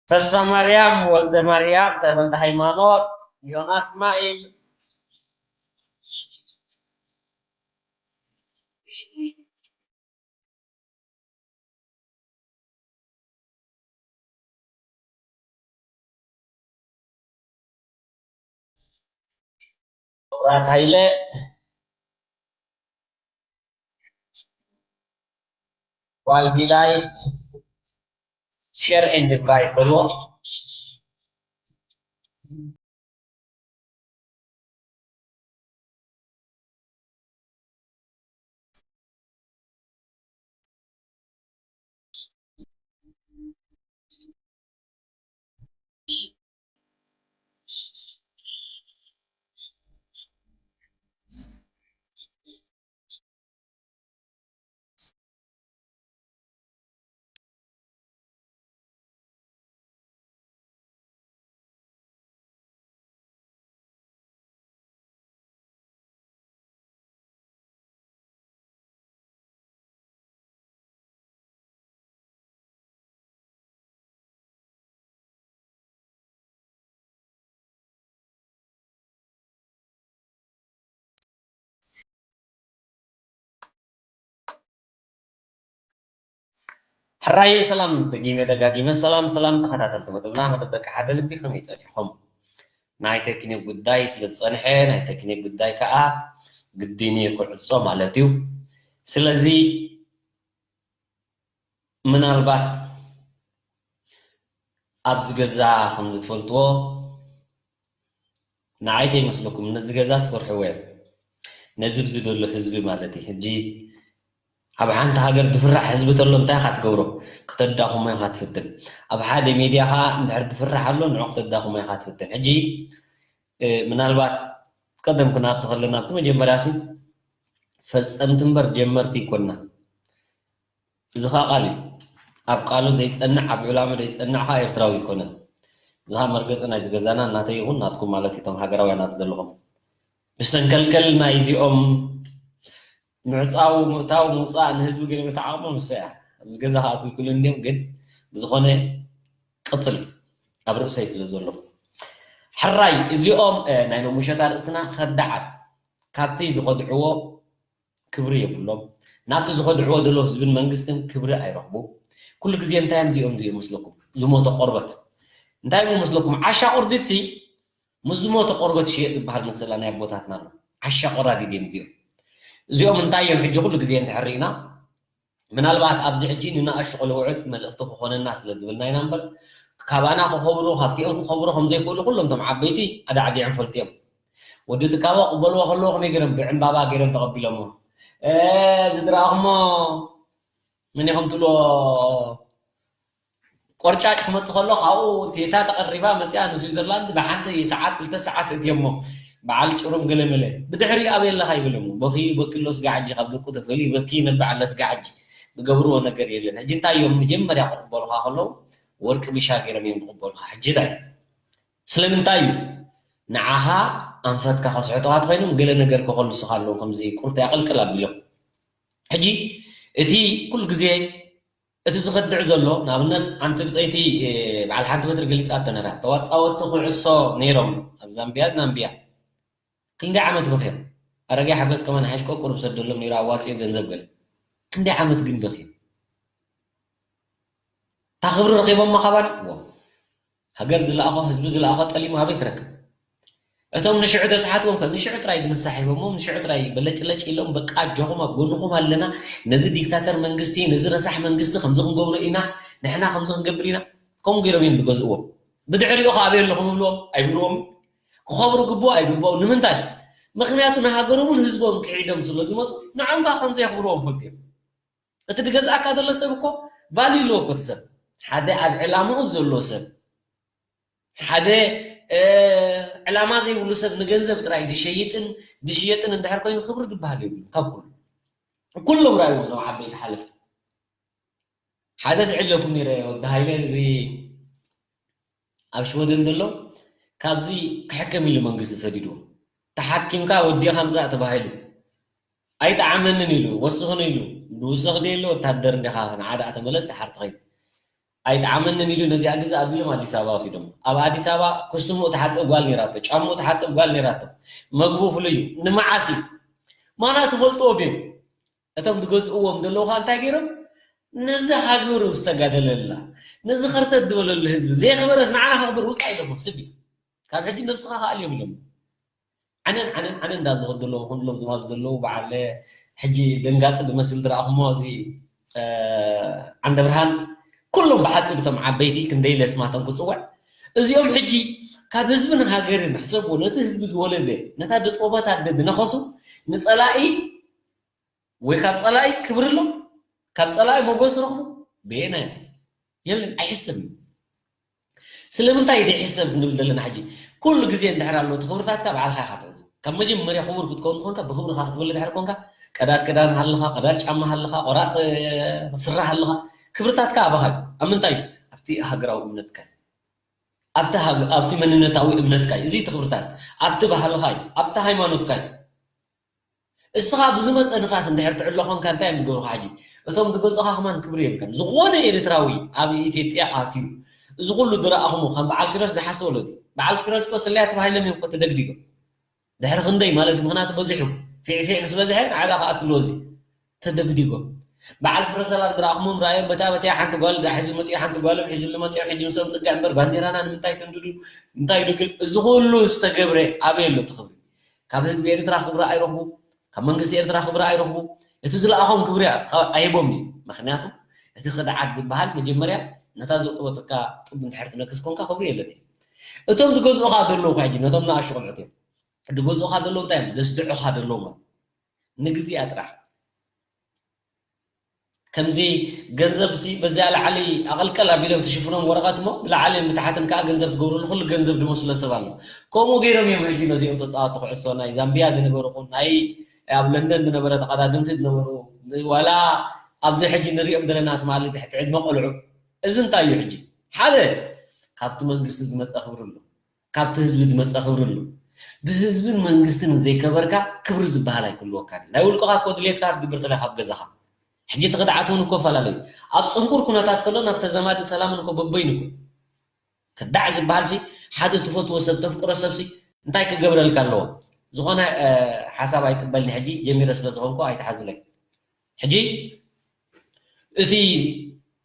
ተስፋ ማርያም ወልደ ማርያም፣ ተወልደ ሃይማኖት፣ ዮናስ ማኢል። ኩራት ሃይለ፣ ጓል ቢላይ፣ ሸር ኤንድ ኢንቫይት በልዎ። ሕራይ ሰላም፣ ደጊመ ደጋጊመ ሰላም ሰላም ተኸታተልቲ መደብና፣ መደብ ደቂ ሓደ ልቢ ከመይ ጸኒሕኹም? ናይ ቴክኒክ ጉዳይ ስለ ዝጸንሐ፣ ናይ ቴክኒክ ጉዳይ ከኣ ግድን እዩ ክዕጾ ማለት እዩ። ስለዚ ምናልባት ኣብዚ ገዛ ከም ዝትፈልጥዎ ንዓይ ከይመስለኩም፣ ነዚ ገዛ ዝፈርሕዎ እዮም። ነዚ ብዚ ዘሎ ህዝቢ ማለት እዩ። ሕጂ ኣብ ሓንቲ ሃገር ዝፍራሕ ህዝቢ ተሎ እንታይ ኢኻ ትገብሮ? ክተዳኽሞ ኢኻ ትፍትን። ኣብ ሓደ ሚድያ ኸዓ እንድሕር ዝፍራሕ ኣሎ፣ ንዑ ክተዳኽሞ ኢኻ ትፍትን። ሕጂ፣ እ፣ ምናልባት ቀደም ክንኣቱ ከለና ኣብቲ መጀመርያ ሲ ፈጸምቲ እምበር ጀመርቲ ኣይኮንና። እዚ ኸዓ ቃል እዩ። ኣብ ቃሉ ዘይጸንዕ፣ ኣብ ዕላማ ዘይጸንዕ ኸዓ ኤርትራዊ ኣይኮነን። እዚ ኸዓ መርገጺ ናይዚ ገዛና፣ ናተይ ይኹን ናትኩም ማለት እዩ፣ እቶም ሃገራውያን ኣብዚ ዘለኹም። ብሰንከልከል ናይዚኦም ምዕጻው፣ ምእታው፣ ምውጻእ ንህዝቢ ግን ተዓቕሞም ንሳ እያ። ኣብዚ ገዛ ክኣትዉ ይክእሉ እንድዮም፣ ግን ብዝኾነ ቅጽል ኣብ ርእሰይ ስለ ዘለኹ። ሕራይ፣ እዚኦም፣ እ፣ ናይ ሎሚ ምሸት ኣርእስትና ከዳዓት ካብቲ ዝኸድዕዎ ክብሪ የብሎም። ናብቲ ዝኸድዕዎ ዘለዉ ህዝብን መንግስትን ክብሪ ኣይረኽቡ። ኩሉ ግዜ እንታይ እዮም እዚኦም፣ እዚኦም መስለኩም? ዝሞተ ቆርበት። እንታይ እዮም መስለኩም? ዓሻ ቁርዲትሲ ምስ ዝሞተ ቆርበት ይሽየጥ ዝበሃል መሰላ ናይ ኣቦታትና ኣሎ። ዓሻ ቆራዲድ እዮም እዚኦም። እዚኦም እንታይ እዮም ሕጂ ኩሉ ግዜ እንድሕር ርኢና፣ ምናልባት ኣብዚ ሕጂ ንንኣሽቱ ቆልዑት መልእኽቲ ክኾነና ስለ ዝብልና ኢና እምበር፣ ካባና ክኸብሩ፣ ካብቲኦም ክኸብሩ ከም ዘይክእሉ ኩሎም እቶም ዓበይቲ ኣዳዕዲዖም ፈልጢ እዮም። ወዲ ትካቦ ክቕበልዎ ከለዉ ከመይ ገይሮም ብዕምባባ ገይሮም ተቐቢሎምዎ። "እ፣ ዝድረኣኹሞ መን ኢኹም ትብልዎ?" ቆርጫጭ ክመጽእ ከሎ ካብኡ ቴታ ተቐሪባ መጺኣ ንስዊዘርላንድ ብሓንቲ ሰዓት ክልተ ሰዓት እትዮሞ በዓል ጭሩም ገለመለ። ብድሕሪኡ ኣበይ ኣለኻ ይብል እሞ በኽዩ በኪ ኣሎ ስጋ ሕጂ ካብ ድርቁ ተፈልዩ በኪ ይነብዕ ኣሎ ስጋ ሕጂ። ዝገብርዎ ነገር የለን። ሕጂ እንታይ እዮም መጀመርያ ክቕበሉኻ ከለዉ ወርቂ ቢሻ ገይሮም እዮም ዝቕበሉኻ። ሕጂ እንታይ? ስለምንታይ እዩ? ንዓኻ ኣንፈትካ ከስሕቱኻ ተኾይኖም ገለ ነገር ከኸልሱኻ ኣለዉ ከምዚ ቁርታ ያቕልቅል ኣቢሎም። ሕጂ እቲ ኩሉ ግዜ እቲ ዝኸድዕ ዘሎ፣ ንኣብነት፣ ሓንቲ ብጸይቲ፣ እ፣ በዓል ሓንቲ በትሪ ገሊጻቶ ነይራ። ተዋጻወቲ ኩዕሶ ነይሮም ኣብ ዛምቢያን ናምቢያን። ክንደይ ዓመት በኽዮም? ኣረጋይ ሓጎስ ከማን ሓይሽ ቆቁር ብሰደሎም ነይሩ፣ ኣዋጺኡ ገንዘብ ገለ። ክንደይ ዓመት ግን በኽዮም? እታ ክብሪ ረኺቦሞ ካባና? ዎ። ሃገር ዝለኣኾ፣ ህዝቢ ዝለኣኾ ጠሊሙ ኣበይ ክረክብ? እቶም ንሽዑ ተስሓትዎም ከ ንሽዑ ጥራይ ድምሳሕ ሂቦሞም ንሽዑ ጥራይ በለጭለጭ ኢሎም በቃ ኣጆኹም ኣብ ጎንኹም ኣለና፣ ነዚ ዲክታተር መንግስቲ ነዚ ረሳሕ መንግስቲ ከምዚ ክንገብሮ ኢና፣ ንሕና ከምዚ ክንገብር ኢና። ከምኡ ገይሮም እዮም ዝገዝእዎም። ብድሕሪኡ ከ ኣበይ ኣለኹም ይብልዎም ኣይብልዎም። ክኸብሩ ግብኦ ኣይግብኦም። ንምንታይ? ምክንያቱ ንሃገሮምን ህዝቦም ክሒዶም ስለ ዝመፁ ንዖም ከ ከም ዘየኽብርዎም ፈልጡ እዮም። እቲ ዝገዝኣካ ዘሎ ሰብ እኮ ቫልዩ ኣለዎ እኮ እቲ ሰብ። ሓደ ኣብ ዕላምኡ ዘሎ ሰብ ሓደ ዕላማ ዘይብሉ ሰብ ንገንዘብ ጥራይ ድሸይጥን ድሽየጥን እንድሕር ኮይኑ ክብሪ ዝበሃል የብሉ። ካብ ኩሉ ኩሎም ራእይዎም እዞም ዓበይቲ ሓለፍቲ ሓደ ስዕለኩም ነይረ ወዲ ሃይለ እዚ ኣብ ሽወደን ዘሎ ካብዚ ክሕከም ኢሉ መንግስቲ ሰዲድዎ ተሓኪምካ ወዲኻ ምፃእ ተባሂሉ ኣይጠዓመንን ኢሉ ወስኽን ኢሉ ብውሰኽ ደየለ ወታደር እንዲኻ ንዓዳ ተመለስ ተሓርትኸይ ኣይጠዓመንን ኢሉ ነዚኣ ግዛ ኣቢሎም ኣዲስ ኣበባ ወሲዶም ኣብ ኣዲስ ኣበባ ኩስትምኡ ተሓፅብ ጓል ነይራቶ ጫምኡ ተሓፅብ ጓል ነይራቶ መግቡ ፍሉይ እዩ ንመዓስ እዩ ማና ትፈልጥዎም እዮም እቶም ዝገዝእዎም ዘለዉ ከዓ እንታይ ገይሮም ነዚ ሃገሩ ዝተጋደለላ ነዚ ከርተት ዝበለሉ ህዝቢ ዘየኽበረስ ንዓና ከኽብር ውፃእ ኢሎም ስቢ ካብ ሕጂ ነብስኻ ከኣልዮም ኢሎም ዓነን ዓነን ዓነን እንዳዝኸዱ ዘለዉ ክንሎም ዝማሉ ዘለዉ በዓል ሕጂ ደንጋፂ ዝመስል ዝረኣኹሞ እዚ ዓንደ ብርሃን ኩሎም ብሓፂሩ እቶም ዓበይቲ ክንደይ ለስማቶም ክፅውዕ እዚኦም ሕጂ ካብ ህዝብን ሃገርን ሕሰብዎ ነቲ ህዝቢ ዝወለደ ነታ ደጦባት ኣደ ዝነኸሱ ንፀላኢ ወይ ካብ ፀላኢ ክብሪ ኣሎ ካብ ፀላኢ ሞገስ ረኽቡ በየናይ የለን ኣይሕሰብን ስለምንታይ ዘይሕሰብ ክንብል ዘለና ሕጂ ኩሉ ግዜ እንድሕር ኣሎ እቲ ክብርታትካ ባዕልካ ኢካ ትሕዞ ካብ መጀመርያ ክቡር ክትከውን ትኾንካ ብክብርካ ክትበለ ድሕር ኮንካ ቀዳድ ክዳን ሃለካ ቀዳድ ጫማ ሃለካ ቆራፅ ስራ ሃለካ ክብርታትካ ኣባካ ኣብ ምንታይ ኣብቲ ሃገራዊ እምነትካ ኣብቲ መንነታዊ እምነትካ እዚ ክብርታት ኣብቲ ባህልካ ኣብቲ ሃይማኖትካ እስኻ ብዝመፀ ንፋስ እንድሕር ትዕሎ ኾንካ እንታይ እዮም ዝገብሩኻ ሕጂ እቶም ዝገዝኡኻ ከማን ክብሪ የብልካን ዝኾነ ኤርትራዊ ኣብ ኢትዮጵያ ኣትዩ እዚ ኩሉ ዝረኣኹሞ ከም በዓል ኪሮስ ዝሓሰበ ኣሎ በዓል ኪሮስ እኮ ስለያ ተባሂሎም እዮም እኮ ተደግዲጎም ድሕሪ ክንደይ ማለት እዩ ምክንያቱ በዚሑ ፊዕፊዕ ምስ በዝሐ ንዓዳ ከኣትልዎ እዚ ተደግዲጎም በዓል ፍረሰላም ዝረኣኹሞም ረኣዮም በታ በቲያ ሓንቲ ጓል ሒዙ መፂኡ ሓንቲ ጓሎም ሒዙሉ መፂኦም ሕጂ ምስኦም ፅግዕ እምበር ባንዴራና ንምንታይ ትንድዱ እንታይ ዶ ግን እዚ ኩሉ ዝተገብረ ኣበይ ኣሎ እቲ ክብሪ ካብ ህዝቢ ኤርትራ ክብሪ ኣይረኽቡ ካብ መንግስቲ ኤርትራ ክብሪ ኣይረኽቡ እቲ ዝለኣኾም ክብሪ ኣይቦም እዩ ምክንያቱ እቲ ክድዓት ዝበሃል መጀመርያ ነታ ዘጥበትካ ጡብ እንድሕር ትነክስ ኮንካ ክብሪ የለን እዩ እቶም ዝገዝኡኻ ዘለዉ ሕጂ ነቶም ንኣሽቆልዑት እዮም ዝገዝኡኻ ዘለዉ እንታይ እዮም ዘስድዑኻ ዘለዉ ማለት ንግዜኣ ጥራሕ ከምዚ ገንዘብ ሲ በዚኣ ላዕሊ ኣቐልቀል ኣቢሎም ትሽፍኖም ወረቐት እሞ ብላዕልን ብታሕትን ከዓ ገንዘብ ትገብርሉ ኩሉ ገንዘብ ዝመስሎ ሰብ ኣሎ። ከምኡ ገይሮም እዮም ሕጂ ነዚኦም ተፃወቲ ኩዕሶ ናይ ዛምቢያ ዝነበሩ ኹን ናይ ኣብ ለንደን ዝነበረ ተቐዳድምቲ ዝነበሩ ዋላ ኣብዚ ሕጂ ንሪኦም ዘለና ትማሊ ትሕቲ ዕድመ ቆልዑ እዚ እንታይ እዩ ሕጂ ሓደ ካብቲ መንግስቲ ዝመፀ ክብሪ ኣሎ። ካብቲ ህዝቢ ዝመፀ ክብሪ ኣሎ። ብህዝብን መንግስትን ዘይከበርካ ክብሪ ዝበሃል ኣይክህልወካን እዩ። ናይ ውልቅኻ እኮ ድሌትካ ክትግብር ተለካ ኣብ ገዛኻ። ሕጂ እቲ ክድዓት እውን እኮ ፈላለዩ። ኣብ ፅንኩር ኩነታት ከሎ ናብ ተዘማዲ ሰላምን እኮ በበይኑ እኮ። ክዳዕ ዝበሃል ሲ ሓደ ትፈትዎ ሰብ ተፍቅሮ ሰብ ሲ እንታይ ክገብረልካ ኣለዎ? ዝኾነ ሓሳብ ኣይቅበልን ሕጂ ጀሚረ ስለ ዝኾንኩ ኣይትሓዙለይ። ሕጂ እቲ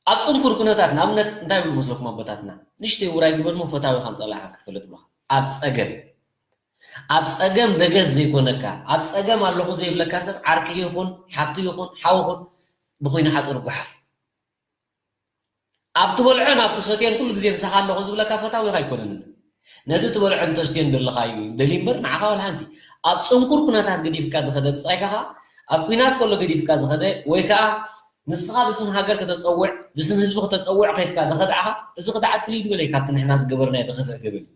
ኣብ ፅንኩር ኩነታት ንኣብነት እንታይ ይብሉ መስለኩም ኣቦታትና ንሽተይ ውራይ ግበርሞ ፈታዊኻን ፀላኢኻን ክትፈልጥ ብለኻ ኣብ ፀገም ኣብ ፀገም ደገፍ ዘይኮነካ ኣብ ፀገም ኣለኹ ዘይብለካ ሰብ ዓርኪ ይኹን ሓፍቲ ይኹን ሓው ይኹን ብኩይኑ ሓፂሩ ጓሓፍ ኣብ ትበልዖን ኣብ ትሰትዮን ኩሉ ግዜ ምሳኻ ኣለኹ ዝብለካ ፈታዊኻ ኣይኮነን እዚ ነዚ ትበልዖን ተስትዮን ዘለኻ እዩ ደልዩ እምበር ንዓኻ ዋላ ሓንቲ ኣብ ፅንኩር ኩነታት ገዲፍካ ዝኸደ ብፃይካ ኸዓ ኣብ ኩናት ከሎ ገዲፍካ ዝኸደ ወይ ከዓ ንስኻ ብስም ሃገር ከተፀውዕ ብስም ህዝቢ ከተፀውዕ ከይድካ ዝኸዳዕኻ እዚ ክድዓት ፍልይ ዝበለ እዩ ካብቲ ንሕና ዝገበርናዮ ዝኸፍእ ገበን እዩ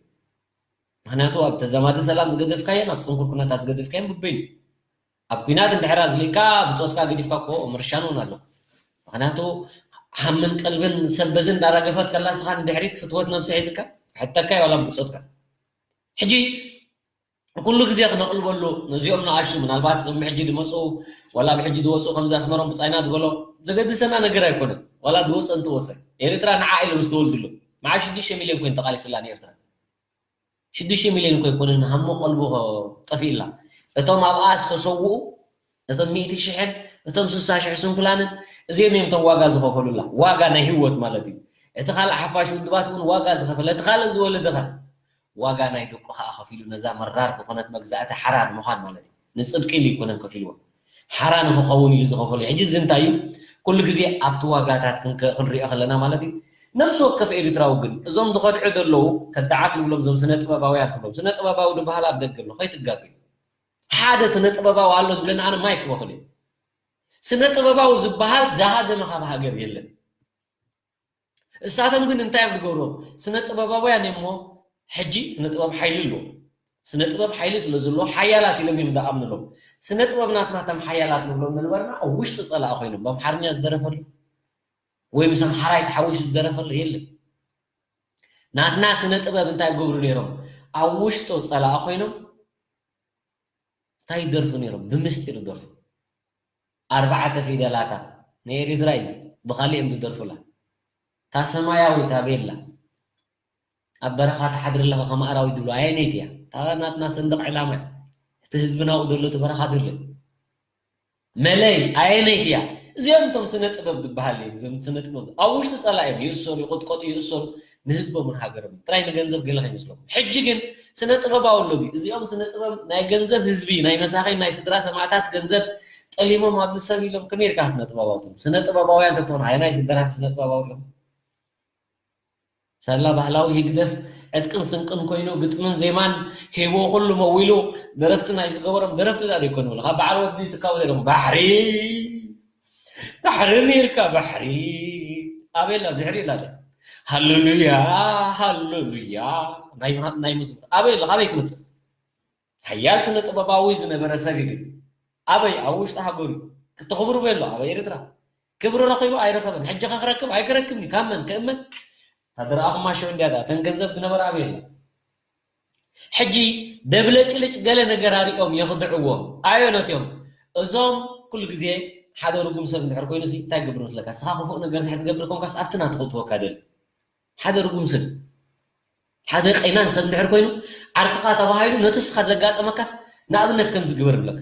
ምኽንያቱ ኣብ ተዛማዲ ሰላም ዝገደፍካዮን ኣብ ፅንኩር ኩነታት ዝገደፍካዮን ብበይኑ ኣብ ኲናት እንድሕር ኣዝሊእካ ብጾትካ ገዲፍካ እኮ ምርሻን እውን ኣሎ። ምኽንያቱ ሃምን ቀልብን ሰብ በዚ እንዳራገፈት ከላ ንስኻ ንድሕሪት ፍትወት ነብሲ ሒዝካ ሕተካ እዩ ዋላ ብጾትካ። ሕጂ ኩሉ ግዜ ክነቕልበሉ ነዚኦም ንኣሹ ምናልባት እዞም ብሕጂ ዝመፁ ዋላ ብሕጂ ዝወፁ ከምዚ ኣስመሮም ብፃይና ዝበሎ ዘገድሰና ነገር ኣይኮነን። ዋላ ዝወፀ እንትወፀ ኤርትራ ንዓ ኢሎም ዝተወልድሉ መዓ ሽዱሽተ ሚልዮን ኮይኑ ተቓሊስላ ንኤርትራ። ሽዱሽተ ሚልዮን እኮ ኣይኮነን ሃሞ ቀልቡ ጠፊእላ። እቶም ኣብኣ ዝተሰውኡ እቶም ሚእቲ ሽሕን እቶም ስሳ ሽሕ ስንኩላንን እዚኦም እዮም እቶም ዋጋ ዝኸፈሉላ። ዋጋ ናይ ህይወት ማለት እዩ። እቲ ካልእ ሓፋሽ ውድባት እውን ዋጋ ዝኸፈለ እቲ ካልእ ዝወለደኻ ዋጋ ናይ ደቁ ከዓ ከፊሉ ነዛ መራር ዝኾነት መግዛእቲ ሓራ ንምዃን ማለት እዩ። ንፅድቂ ኢሉ ኣይኮነን ከፊልዎ፣ ሓራ ንክኸውን ኢሉ ዝኸፈሉ። ሕጂ እዚ እንታይ እዩ? ኩሉ ግዜ ኣብቲ ዋጋታት ክንከ- ክንሪኦ ከለና ማለት እዩ። ነፍሲ ወከፍ ኤርትራዊ ግን እዞም ዝኸድዑ ዘለዉ ከዳዓት ንብሎም፣ እዞም ስነ ጥበባውያን ትብሎም፣ ስነ ጥበባዊ ዝበሃል ኣብ ደገ ኣሎ፣ ከይትጋገዩ። ሓደ ስነ ጥበባዊ ኣሎ ዝብለና ኣነ ማይክ በኹል እዩ። ስነ ጥበባዊ ዝበሃል ዝሃደመ ካብ ሃገር የለን። እሳቶም ግን እንታይ እዮም ዝገብሩ? ስነ ጥበባውያን እዮም እሞ፣ ሕጂ ስነ ጥበብ ሓይሊ ኣለዎ። ስነ ጥበብ ሓይሊ ስለ ዘለዎ ሓያላት ኢሎም እዮም ዝኣምንሎም። ስነ ጥበብ ናትና እቶም ሓያላት ንብሎም ዝነበርና ኣብ ውሽጢ ጸላኢ ኮይኖም ብኣምሓርኛ ዝደረፈሉ ወይ ምስ ኣምሓራይ ተሓዊሱ ዝደረፈሉ የለን። ናትና ስነ ጥበብ እንታይ ይገብሩ ነይሮም? ኣብ ውሽጡ ጸላኢ ኮይኖም እንታይ ይደርፉ ነይሮም? ብምስጢር ይደርፉ። ኣርባዕተ ፊደላታ ናይ ኤርትራ እዩ። ብኻልእ እዮም ዝደርፉላ። እታ ሰማያዊት ኣቤላ ኣብ በረኻ ትሓድር ኣለኻ ከም ኣራዊት ዝብሉ ኣየነይቲ እያ? እታ ናትና ሰንደቕ ዕላማ እያ። እቲ ህዝቢ ናብኡ ዘሎ እቲ በረኻ ድርብ መለይ ኣየነይቲ እያ? እዚኦም እቶም ስነ ጥበብ ዝበሃል እዮም። እዞም ስነ ጥበብ ኣብ ውሽጢ ጸላኢ እዮም። ይእሰሩ፣ ይቕጥቀጡ፣ ይእሰሩ። ንህዝቦምን ሃገሮምን ጥራይ ንገንዘብ ገለ ከይመስሎም። ሕጂ ግን ስነ ጥበባዊ ኣሎ ድዩ? እዚኦም ስነ ጥበብ ናይ ገንዘብ ህዝቢ፣ ናይ መሳኺን፣ ናይ ስድራ ሰማእታት ገንዘብ ጠሊሞም ኣብዚ ሰብ ኢሎም ከመይ ኢልካ ስነ ጥበባዊ ትብሎም? ስነ ጥበባውያን ተትኾኑ ኣየናይ ስደራፊ ስነ ጥበባዊ ኣለኹም? ሳላ ባህላዊ ህግደፍ ዕጥቅን ስንቅን ኮይኑ ግጥምን ዜማን ሂቡ ኩሉ መዊሉ ደረፍቲ ናይ ዝገበሮም ደረፍቲ ዳ ዘይኮኑ? ካብ በዓል ወዲ ትካቡ ዘለኹም ባሕሪ ባሕሪ ነይርካ ባሕሪ ኣበይ ኣላ? ድሕሪ ኣላ ሃሌሉያ ሃሌሉያ ናይ ናይ መዝሙር ኣበይ ኣሎ? ካበይ ክመጽእ? ሓያል ስነ ጥበባዊ ዝነበረ ሰብ እዩ። ግን ኣበይ? ኣብ ውሽጢ ሃገሩ እዩ። እቲ ክብሩ በይ ኣሎ ኣበይ? ኤርትራ። ክብሪ ረኺቡ ኣይረኸበን። ሕጂ ከ ክረክብ ኣይክረክብን እዩ። ካብ መን ክእመን? ታደረኣኹማ ሸው እንዲያ እተን ገንዘብ ዝነበረ ኣበይ ኣሎ? ሕጂ ደብለጭልጭ ገለ ነገር ኣሪኦም የኽድዕዎም ኣዮነት እዮም። እዞም ኩሉ ግዜ ሓደ ርጉም ሰብ እንድሕር ኮይኑ ሲ እንታይ ገብር መስለካ? እስኻ ክፉእ ነገር እንድሕር ትገብር ኮንካስ ኣብቲ ናትኹ እትወካ ደል ሓደ ርጉም ሰብ ሓደ ቀይናን ሰብ እንድሕር ኮይኑ ዓርክኻ ተባሂሉ ነቲ እስኻ ዘጋጠመካስ ንኣብነት ከም ዝግበር ይብለካ።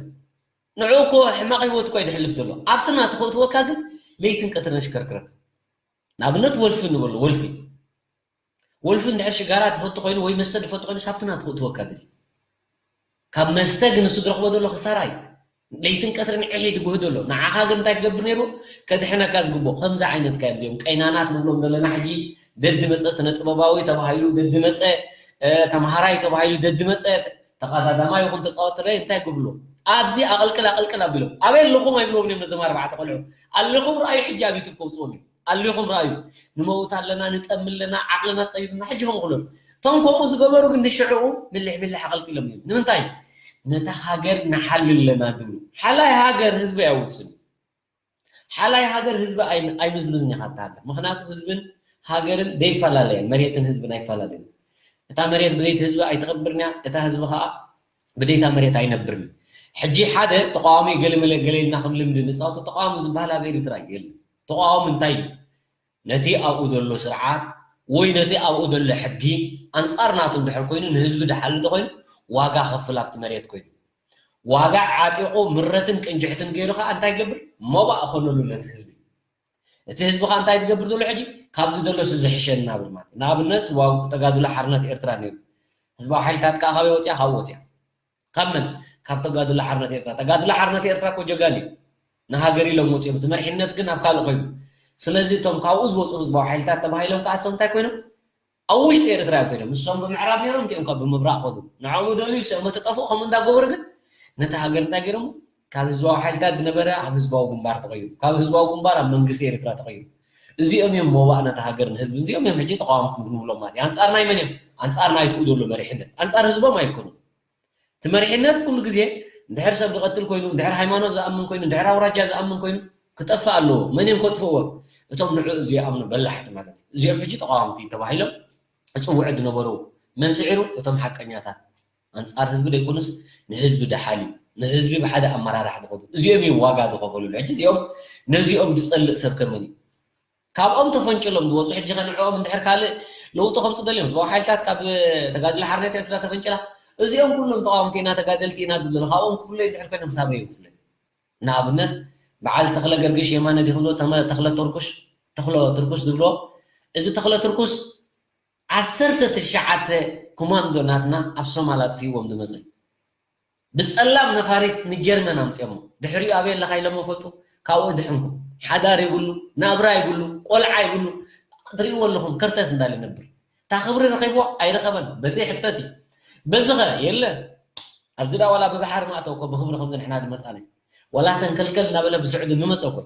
ንዑ እኮ ሕማቕ ህይወት እኮ እዩ ድሕልፍ ዘሎ። ኣብቲ ናትኹ እትወካ ግን ለይትን ቀትርን ሽከርክረካ። ንኣብነት ወልፊ ንበሎ ወልፊ ወልፊ እንድሕር ሽጋራ ትፈቱ ኮይኑ ወይ መስተ ዝፈቱ ኮይኑ ሳብቲ ናትኹ እትወካ ድል ካብ መስተ ግን ንሱ ዝረኽቦ ዘሎ ክሳራ እዩ። ለይትን ቀትርን ዕሕ ድጉህ ዘሎ ንዓኻ ግን እንታይ ክገብር ነይሩ? ከድሕነካ ዝግብኦ ከምዚ ዓይነት ካዮም እዚኦም ቀይናናት ንብሎም ዘለና ሕጂ ደዲ መፀ ስነ ጥበባዊ ተባሂሉ ደዲ መፀ ተምሃራይ ተባሂሉ ደዲ መፀ ተቐዳዳማይ ይኹን ተፃወቲ እንታይ ግብሎ ኣብዚ ኣቐልቅል ኣቐልቅል ኣቢሎም ኣበይ ኣለኹም ኣይብልዎም እዮም ነዞም ኣርባዕተ ቆልዑ ኣለኹም ረኣዩ ሕጂ ኣብ ዩቱብ ከውፅዎም እዮም ኣሊኹም ረኣዩ ንመውት ኣለና ንጠሚ ኣለና ዓቕልና ፀቢብና ሕጂ ከም ክሎ እቶም ከምኡ ዝገበሩ ግን ንሽዕኡ ምልሕ ምልሕ ኣቐልቂሎም እዮም ንምንታይ ነታ ሃገር ንሓልል ኣለና ዝብሉ ሓላይ ሃገር ህዝቢ ኣያውስን ሓላይ ሃገር ህዝቢ ኣይምዝምዝን ኢኻ እታ ሃገር ምክንያቱ ህዝብን ሃገርን ዘይፈላለየ መሬትን ህዝብን ኣይፈላለዩ እታ መሬት ብዘይቲ ህዝቢ ኣይትኸብርን እያ እታ ህዝቢ ከዓ ብደይታ መሬት ኣይነብርን ሕጂ ሓደ ተቃዋሚ ገለመለ ገለ ኢልና ከም ልምዲ ንፃወቶ ተቃዋሚ ዝበሃል ኣብ ኤርትራ የለን ተቃዋሚ እንታይ እዩ ነቲ ኣብኡ ዘሎ ስርዓት ወይ ነቲ ኣብኡ ዘሎ ሕጊ ኣንፃር ናቱ እንድሕር ኮይኑ ንህዝቢ ድሓል እንተኮይኑ ዋጋ ከፍል ኣብቲ መሬት ኮይኑ ዋጋ ዓጢቑ ምረትን ቅንጅሕትን ገይሩ ከዓ እንታይ ይገብር ሞባእ ኮነሉ ነቲ ህዝቢ እቲ ህዝቢ ከዓ እንታይ ትገብር ዘሎ ሕጂ ካብዚ ደሎስ ዝሕሸ እናብል ማለት ንኣብነት ተጋድሎ ሓርነት ኤርትራ ነይሩ ህዝባዊ ሓይልታት ከዓ ካበይ ወፅያ ካብ ወፅያ ካብ መን ካብ ተጋድሎ ሓርነት ኤርትራ ተጋድሎ ሓርነት ኤርትራ እኮ ጀጋን እዩ ንሃገር ኢሎም ወፅኦም እቲ መሪሕነት ግን ኣብ ካልእ ኮይኑ ስለዚ እቶም ካብኡ ዝወፁ ህዝባዊ ሓይልታት ተባሂሎም ከዓ እሶም እንታይ ኮይኖም ኣብ ውሽጢ ኤርትራ እዮም ኮይኖም ንሶም ብምዕራብ ነይሮም እቲኦም ካብ ብምብራቅ ከዱ ንዕኦም ደልዩ ሰኦም ተጠፍኡ ከምኡ እንዳገበሩ ግን ነቲ ሃገር እንታይ ገይሮም ካብ ህዝባዊ ሓይልታት ዝነበረ ኣብ ህዝባዊ ግንባር ተቐይሩ ካብ ህዝባዊ ግንባር ኣብ መንግስቲ ኤርትራ ተቐይሩ እዚኦም እዮም ሞባእ ነቲ ሃገር ንህዝቢ እዚኦም እዮም ሕጂ ተቃዋምቲ ንብሎም ማለት እዩ ኣንፃር ናይ መን እዮም ኣንፃር ናይትኡ ዘሎ መሪሕነት ኣንፃር ህዝቦም ኣይኮኑን እቲ መሪሕነት ኩሉ ግዜ እንድሕር ሰብ ዝቐትል ኮይኑ እንድሕር ሃይማኖት ዝኣምን ኮይኑ እንድሕር ኣውራጃ ዝኣምን ኮይኑ ክጠፍእ ኣለዎ መን እዮም ከጥፍእዎ እቶም ንዕኡ ዝኣምኑ በላሕቲ ማለት እዩ እዚኦም ሕጂ ተቃዋምቲ ተባሂሎም ዝፅውዑ ዝነበሩ መን ስዒሩ እቶም ሓቀኛታት ኣንፃር ህዝቢ ዘይኮኑስ ንህዝቢ ድሓልዩ ንህዝቢ ብሓደ ኣመራርሓ ዝኸዱ እዚኦም እዮም ዋጋ ዝኸፈሉሉ ሕጂ እዚኦም ነዚኦም ዝፀልእ ሰብ ከመን እዩ ካብኦም ተፈንጭሎም ዝወፁ ሕጂ ከንዕኦም እንድሕር ካልእ ለውጢ ከምፁ ደልዮም ህዝባዊ ሓይልታት ካብ ተጋድሎ ሓርነት ኤርትራ ተፈንጭላ እዚኦም ኩሎም ተቃወምቲ ኢና ተጋደልቲ ኢና ዝብሉ ካብኦም ክፍለዩ እንድሕር ኮይኖም ሳበይ ክፍለዩ ንኣብነት በዓል ተኽለ ገርግሽ የማነ ዲኹም ተኽለ ተርኩሽ ተኽለ ትርኩስ ዝብሎ እዚ ተኽለ ትርኩስ ዓሰርተ ትሽዓተ ኮማንዶ ናትና ኣብ ሶማል ኣጥፊዎም ዝመፀ ብፀላም ነፋሪት ንጀርመን ኣምፅኦሞ። ድሕሪኡ ኣበይ ኣለካ ኢሎሞ ፈልጡ። ካብኡ ድሕንኩም ሓዳር ይብሉ፣ ናብራ ይብሉ፣ ቆልዓ ይብሉ። ትሪእዎ ኣለኹም ከርተት እንዳለ ነብር። እታ ክብሪ ረኺብዎ ኣይረኸበን በዘይ ሕተት እዩ። በዚ ኸ የለ ኣብዚ ዳ ዋላ ብባሕሪ ማእተው እኮ ብክብሪ ከምዚ ንሕና ዝመፃና ዋላ ሰንከልከል እናበለ ብስዕዱ ምመፀ እኮ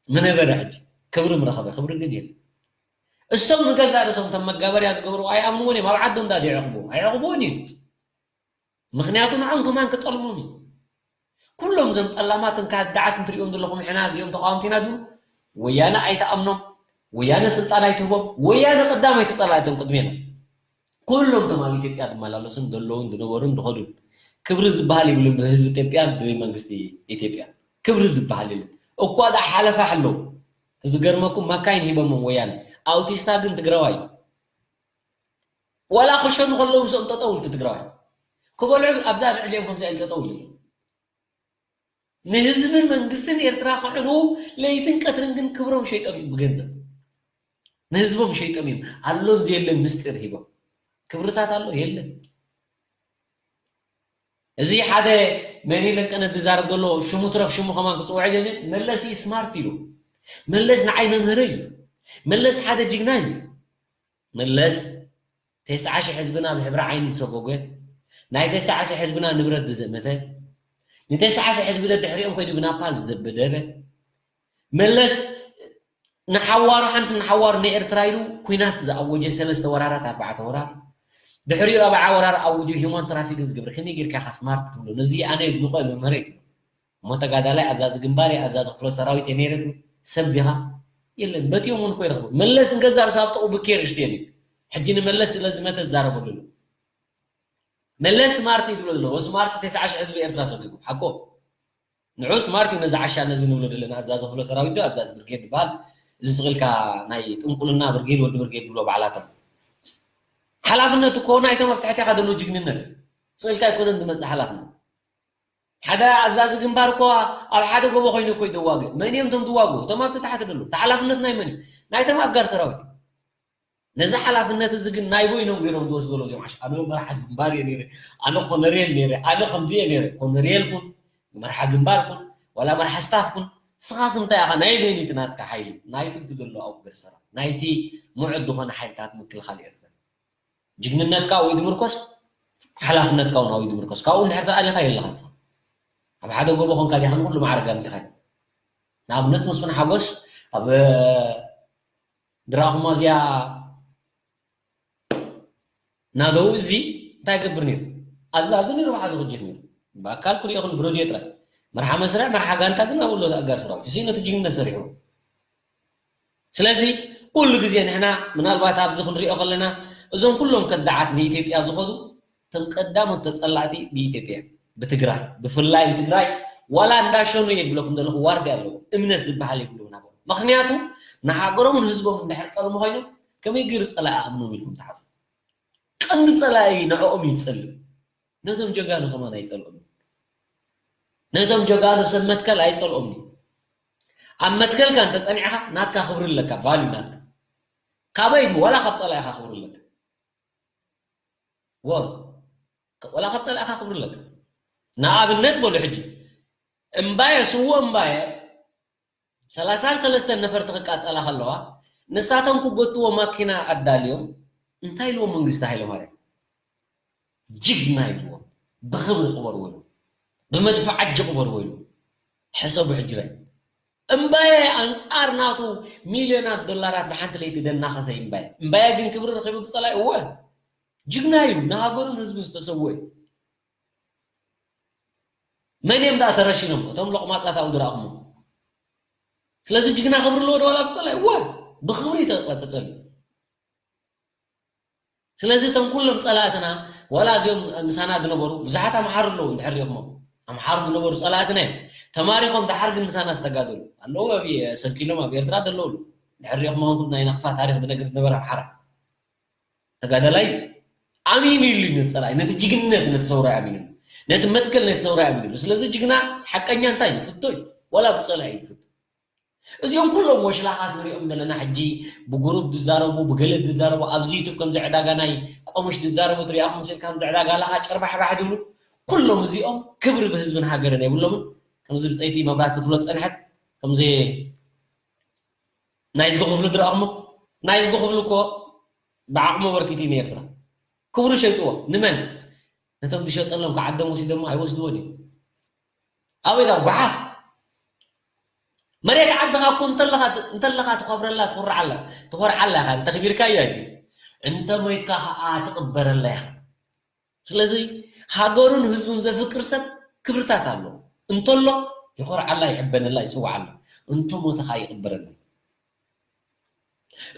ምነበረ ሕጂ ክብሪ ምረኸበ ክብሪ ግን የለ። እሶም ንገዛእ ርእሶም እቶም መጋበርያ ዝገብሩ ኣይኣምንዎን እዮም። ኣብ ዓዶም ዳ ይዕቕቡ ኣይዕቕብዎን እዮም። ምክንያቱ ንዖም ከማን ክጠልሞም እዩ። ኩሎም እዞም ጠላማትን ካዳዓት እንትሪኦም ዘለኹም ሕና እዚኦም ተቃወምቲ ኢና ዝብሉ ወያነ ኣይተኣምኖም፣ ወያነ ስልጣን ኣይትህቦም፣ ወያነ ቀዳማይ ተጸላእቶም ቅድሜና። ኩሎም እቶም ኣብ ኢትዮጵያ ዝመላለሱን ዘለውን ዝነበሩን ዝኸዱን ክብሪ ዝበሃል ይብሉን ብህዝቢ ኢትዮጵያን ብመንግስቲ ኢትዮጵያ ክብሪ ዝበሃል የለን። እኳ ዳ ሓለፋ ኣለዉ። ዝገርመኩም ማካይን ሂቦሞም ወያነ። ኣውቲስታ ግን ትግራዋይ እዩ። ዋላ ክሸኑ ከለዉ ምስኦም ጠጠው ኢሉ ትግራዋይ ክበልዑ ኣብዛ ልዕሊኦም ከምዚ ኢሉ ጠጠው ኢሉ ንህዝብን መንግስትን ኤርትራ ክዕኑ ለይትን ቀትርን ግን ክብሮም ሸይጦም እዮም ብገንዘብ ንህዝቦም ሸይጦም እዮም ኣሎን ዘየለን ምስጢር ሂቦም ክብርታት ኣሎ የለን እዚ ሓደ መን ኢለን ቀነ ዝዛረብ ዘሎ ሽሙ ትረፍ ሽሙ ከማን ክፅውዐ ገዜ መለስ እዩ ስማርት ኢሉ መለስ ንዓይ መምህረ እዩ መለስ ሓደ ጅግና እዩ መለስ ተስዓ ሺሕ ህዝብና ብሕብሪ ዓይኒ ዝሰጎገ፣ ናይ ተስዓ ሺሕ ህዝብና ንብረት ዝዘመተ፣ ንተስዓ ሺሕ ህዝቢ ደድሕሪኦም ከይዱ ብናፓል ዝደበደበ፣ መለስ ንሓዋሩ ሓንቲ ንሓዋሩ ንኤርትራ ኢሉ ኩናት ዝኣወጀ ሰለስተ ወራራት ኣርባዕተ ወራር ድሕሪኡ ራብዓ ወራር ኣውጁ ሂማን ትራፊክ ዝገብር ከመይ ጌርካ ኢኻ ስማርት ትብሎ ነዚ ኣነ ድንቆ መምህረይ ትብሎ እሞ ተጋዳላይ ኣዛዚ ግንባር እየ ኣዛዚ ክፍለ ሰራዊት እየ ነይረ ትብል ሰብ ዲኻ የለን በቲኦም እውን እኮ ይረኽቡ መለስ ንገዛእ ርእሱ ኣብ ጥቕኡ ብኬር ርእሽትዮ እዩ ሕጂ ንመለስ ስለ ዝመተ ዝዛረበሉ ኣሎ መለስ ስማርት እዩ ትብሎ ዘሎ ስማርት ተስዓ ሽሕ ህዝቢ ኤርትራ ሰጊቡ ሓቆ ንዑ ስማርት እዩ ነዚ ዓሻ ነዚ ንብሎ ዘለና ኣዛዚ ክፍለ ሰራዊት ዶ ኣዛዚ ብርጌድ ዝበሃል እዚ ስቕልካ ናይ ጥንቁልና ብርጌድ ወዲ ብርጌድ ብሎ ባዕላቶም ሓላፍነት እኮ ናይቶም ኣብ ትሕቴኻ ዘለዉ ጅግንነት ስቕልካ ኣይኮነን ዝመፅእ ሓላፍነት ሓደ ኣዛዚ ግንባር እኮ ኣብ ሓደ ጎቦ ኮይኑ እኮ ይደዋግእ መን እዮም እቶም ዝዋግኡ እቶም ኣብቲ ታሕቲ ደሎ እቲ ሓላፍነት ናይ መን እዩ ናይቶም ኣጋር ሰራዊት እዩ ነዚ ሓላፍነት እዚ ግን ናይ ቦይኖም ገይሮም ዝወስዶ ሎም ዚኦም ዓሽ ኣነ መርሓ ግንባር እየ ነይረ ኣነ ኮነሬል ነይረ ኣነ ከምዚ እየ ነይረ ኮነሬል ኩን መርሓ ግንባር ኩን ዋላ መርሓ ስታፍ ኩን ስኻስ እንታይ ኢኻ ናይ በይን እቲ ናትካ ሓይሊ ናይቱ ብዘሎ ኣውግር ሰራ ናይቲ ሙዕድ ዝኾነ ሓይልታት ምክልኻል ኤርትራ ጅግንነትካ ወይ ድምርኮስ ሓላፍነትካ እውን ኣውይ ድምርኮስ ካብኡ እንድሕር ተኣሊኻ የለኻን ሰብ ኣብ ሓደ ጎቦ ኮንካ ዲኻ ንኩሉ ማዕረግ ኣምፂኻዮ ንኣብነት መስፍን ሓጎስ ኣብ ድራኹማ እዚኣ ናደው እዚ እንታይ ይገብር ነይሩ ኣዛዚ ነይሩ ብሓደ ቅጅት ነይሩ ብኣካል ኩሪኦ ክን ብረድዮ ጥራይ መርሓ መስርዕ መርሓ ጋንታ ግን ኣብኡ ኣሎ ኣጋር ሰራዊት እዚ ነቲ ጅግንነት ሰሪሕዎ ስለዚ ኩሉ ግዜ ንሕና ምናልባት ኣብዚ ክንሪኦ ከለና እዞም ኩሎም ከዳዓት ንኢትዮጵያ ዝኸዱ እቶም ቀዳሞት ተፀላእቲ ብኢትዮጵያ ብትግራይ ብፍላይ ብትግራይ ዋላ እንዳሸኑ እየ ዝብለኩም ዘለኹ ዋርድያ ኣለዎ እምነት ዝበሃል የብሉ ናበ ምክንያቱ ንሃገሮምን ህዝቦም እንድሕር ጠልሙ ኮይኖም ከመይ ገይሩ ፀላኢ ኣእምኖም ኢልኩም ተሓስቡ ቀንዲ ፀላኢ ንዕኦም እዩ ዝፀልእ ነቶም ጀጋኑ ከማን ኣይፀልኦም ነቶም ጀጋኑ ሰብ መትከል ኣይፀልኦም ኣብ መትከልካ እንተፀኒዕካ ናትካ ክብሪ ኣለካ ቫልዩ ናትካ ካበይ ዋላ ካብ ፀላኢካ ክብሪ ኣለካ ወ ወላ ካብ ፀላኢካ ክብሪ ኣለካ ንኣብነት በሉ ሕጂ እምባየ ስዎ እምባየ ሰላሳን ሰለስተን ነፈርቲ ክቃፀላ ከለዋ ንሳቶም ክጎትዎ ማኪና ኣዳልዮም እንታይ ኢልዎም መንግስቲ ሃይለማርያም ጅግና ኢልዎም ብክብሪ ቅበርዎ ኢሉ ብመድፍዓት ጅቅበርዎ ኢሉ ሕሰቡ ሕጅረ እምባየ ኣንፃር ናቱ ሚልዮናት ዶላራት ብሓንቲ ለይቲ ደናኸሰ እምባየ እምባየ ግን ክብሪ ረኪቡ ብፀላይ እወ ጅግና እዩ ንሃገሩን ህዝቡን ዝተሰወ እዩ መን እዮም ደኣ ተረሺኖም እቶም ሎቕማፃት ኣብኡ ዝረኣኹሞ ስለዚ ጅግና ክብሪ ኣለዎ ደዋላ ብፀላይ እወ ብክብሪ ተፀልዩ ስለዚ እቶም ኩሎም ፀላእትና ዋላ እዚኦም ምሳና ዝነበሩ ብዙሓት ኣምሓሩ ኣለዉ እንድሕር ሪኦሞ ኣምሓሩ ዝነበሩ ፀላእትና እዮም ተማሪኾም ደሓር ግን ምሳና ዝተጋደሉ ኣለዉ ኣብ ሰንኪሎም ኣብ ኤርትራ ዘለውሉ እንድሕር ሪኦሞ ናይ ናቕፋ ታሪክ ዝነግር ዝነበረ ኣምሓራ ተጋዳላይ ኣሚኑ ኢሉ ነቲ ፀላኢ ነቲ ጅግንነት ነቲ ሰውራይ ኣሚኑ ነቲ መትከል ነቲ ሰውራይ ኣሚኑ ስለዚ ጅግና ሓቀኛ እንታይ እዩ ፍቶ እዩ ዋላ ብፀላኢ እዩ ዝፍቶ እዚኦም ኩሎም ወሽላኻት ንሪኦም ዘለና ሕጂ ብጉሩብ ዝዛረቡ፣ ብገለ ዝዛረቡ፣ ኣብዚ ዩቱብ ከምዚ ዕዳጋ ናይ ቆሙሽ ዝዛረቡ ትሪኣኹም ስል ከምዚ ዕዳጋ ላኻ ጨርባሕባሕ ዝብሉ ኩሎም እዚኦም ክብሪ ብህዝብን ሃገርን የብሎምን። ከምዚ ብፀይቲ መብራት ክትብሎ ዝፀንሐት ከምዚ ናይዚ ብክፍሉ ትረኣኹሞ ናይዚ ብክፍሉ እኮ ብዓቕሙ በርኪቱ እዩ ንኤርትራ ክብሩ ሸይጥዎ ንመን ነቶም ዝሸጠሎም ከዓዶም ወሲዶሞ ኣይወስድዎን እዮም ኣበይ ዳ ጓሓፍ መሬት ዓድኻ እኮ እንተለኻ እንተለኻ ትኸብረላ ትኹርዓላ ትኾርዓላ ኢኻ እንተኽቢርካያ እዩ እንተ ሞይትካ ከዓ ትቕበረላ ኢኻ ስለዚ ሃገሩን ህዝቡን ዘፍቅር ሰብ ክብርታት ኣሎ እንተሎ ይኾርዓላ ይሕበነላ ይፅዋዓላ እንተሞተ ከዓ ይቕበረላ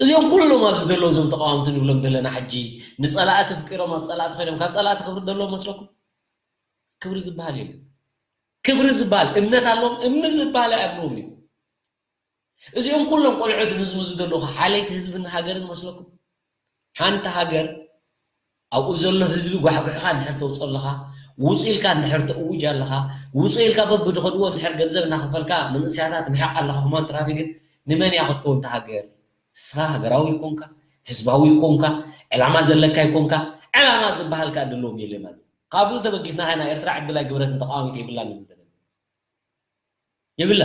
እዚኦም ኩሎም ኣብዚ ዘለዉ እዞም ተቃወምቲ ንብሎም ዘለና ሕጂ ንፀላእቲ ፍቂሮም ኣብ ፀላእቲ ኮይኖም ካብ ፀላእቲ ክብሪ ዘለዎም መስለኩም ክብሪ ዝበሃል የለን ክብሪ ዝበሃል እምነት ኣለዎም እምኒ ዝበሃል ኣይኣምንዎም እዩ እዚኦም ኩሎም ቆልዑት ንዝምዙ ዘለኹ ሓለይቲ ህዝብን ሃገርን መስለኩም ሓንቲ ሃገር ኣብኡ ዘሎ ህዝቢ ጓሕጉሕኻ እንድሕር ተውፅኦ ኣለኻ ውፅ ኢልካ እንድሕር ተእውጅ ኣለኻ ውፅ ኢልካ በብድኸድዎ እንድሕር ገንዘብ እናኸፈልካ መንእስያታት ምሕቕ ኣለኻ ሁማን ትራፊክን ንመን እያ ክትከውን እታ ሃገር ንስኻ ሃገራዊ ይኮንካ ህዝባዊ ይኮንካ ዕላማ ዘለካ ይኮንካ ዕላማ ዝበሃል ከዓ ድለዎም የለ ማለት ካብዚ ተበጊስና ናይ ኤርትራ ዕድላይ ግብረት ንተቃዋሚት የብላ ንብል ዘለና የብላ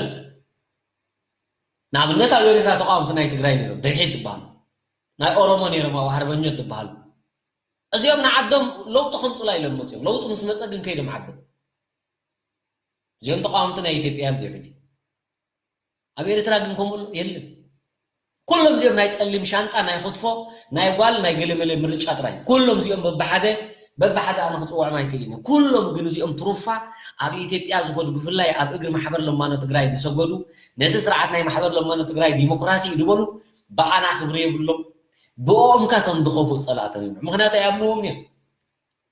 ንኣብነት ኣብ ኤርትራ ተቃወምቲ ናይ ትግራይ ነይሮም ደብሒት ትበሃሉ ናይ ኦሮሞ ነይሮም ኣብ ሃርበኞት ትበሃሉ እዚኦም ንዓዶም ለውጢ ከምፅላ ኢሎም መፅኦም ለውጢ ምስ መፀ ግን ከይዶም ዓዶም እዚኦም ተቃወምቲ ናይ ኢትዮጵያ እዮም እዚኦም ሕጂ ኣብ ኤርትራ ግን ከምኡ ኣሎ የለን ኩሎም እዚኦም ናይ ፀሊም ሻንጣ ናይ ክትፎ ናይ ጓል ናይ ገለመለ ምርጫ ጥራይ ኩሎም እዚኦም በብሓደ በብሓደ ኣነ ክፅውዖም ኣይክእልን እየ ኩሎም ግን እዚኦም ትሩፋ ኣብ ኢትዮጵያ ዝኸዱ ብፍላይ ኣብ እግሪ ማሕበር ለማኖ ትግራይ ዝሰገዱ ነቲ ስርዓት ናይ ማሕበር ለማኖ ትግራይ ዲሞክራሲ እዩ ዝበሉ ብኣና ክብሪ የብሎም ብኦም ከ ከም ዝኸፉእ ፀላእቶም እዮም ምክንያቱ ኣይኣምንዎም እዮም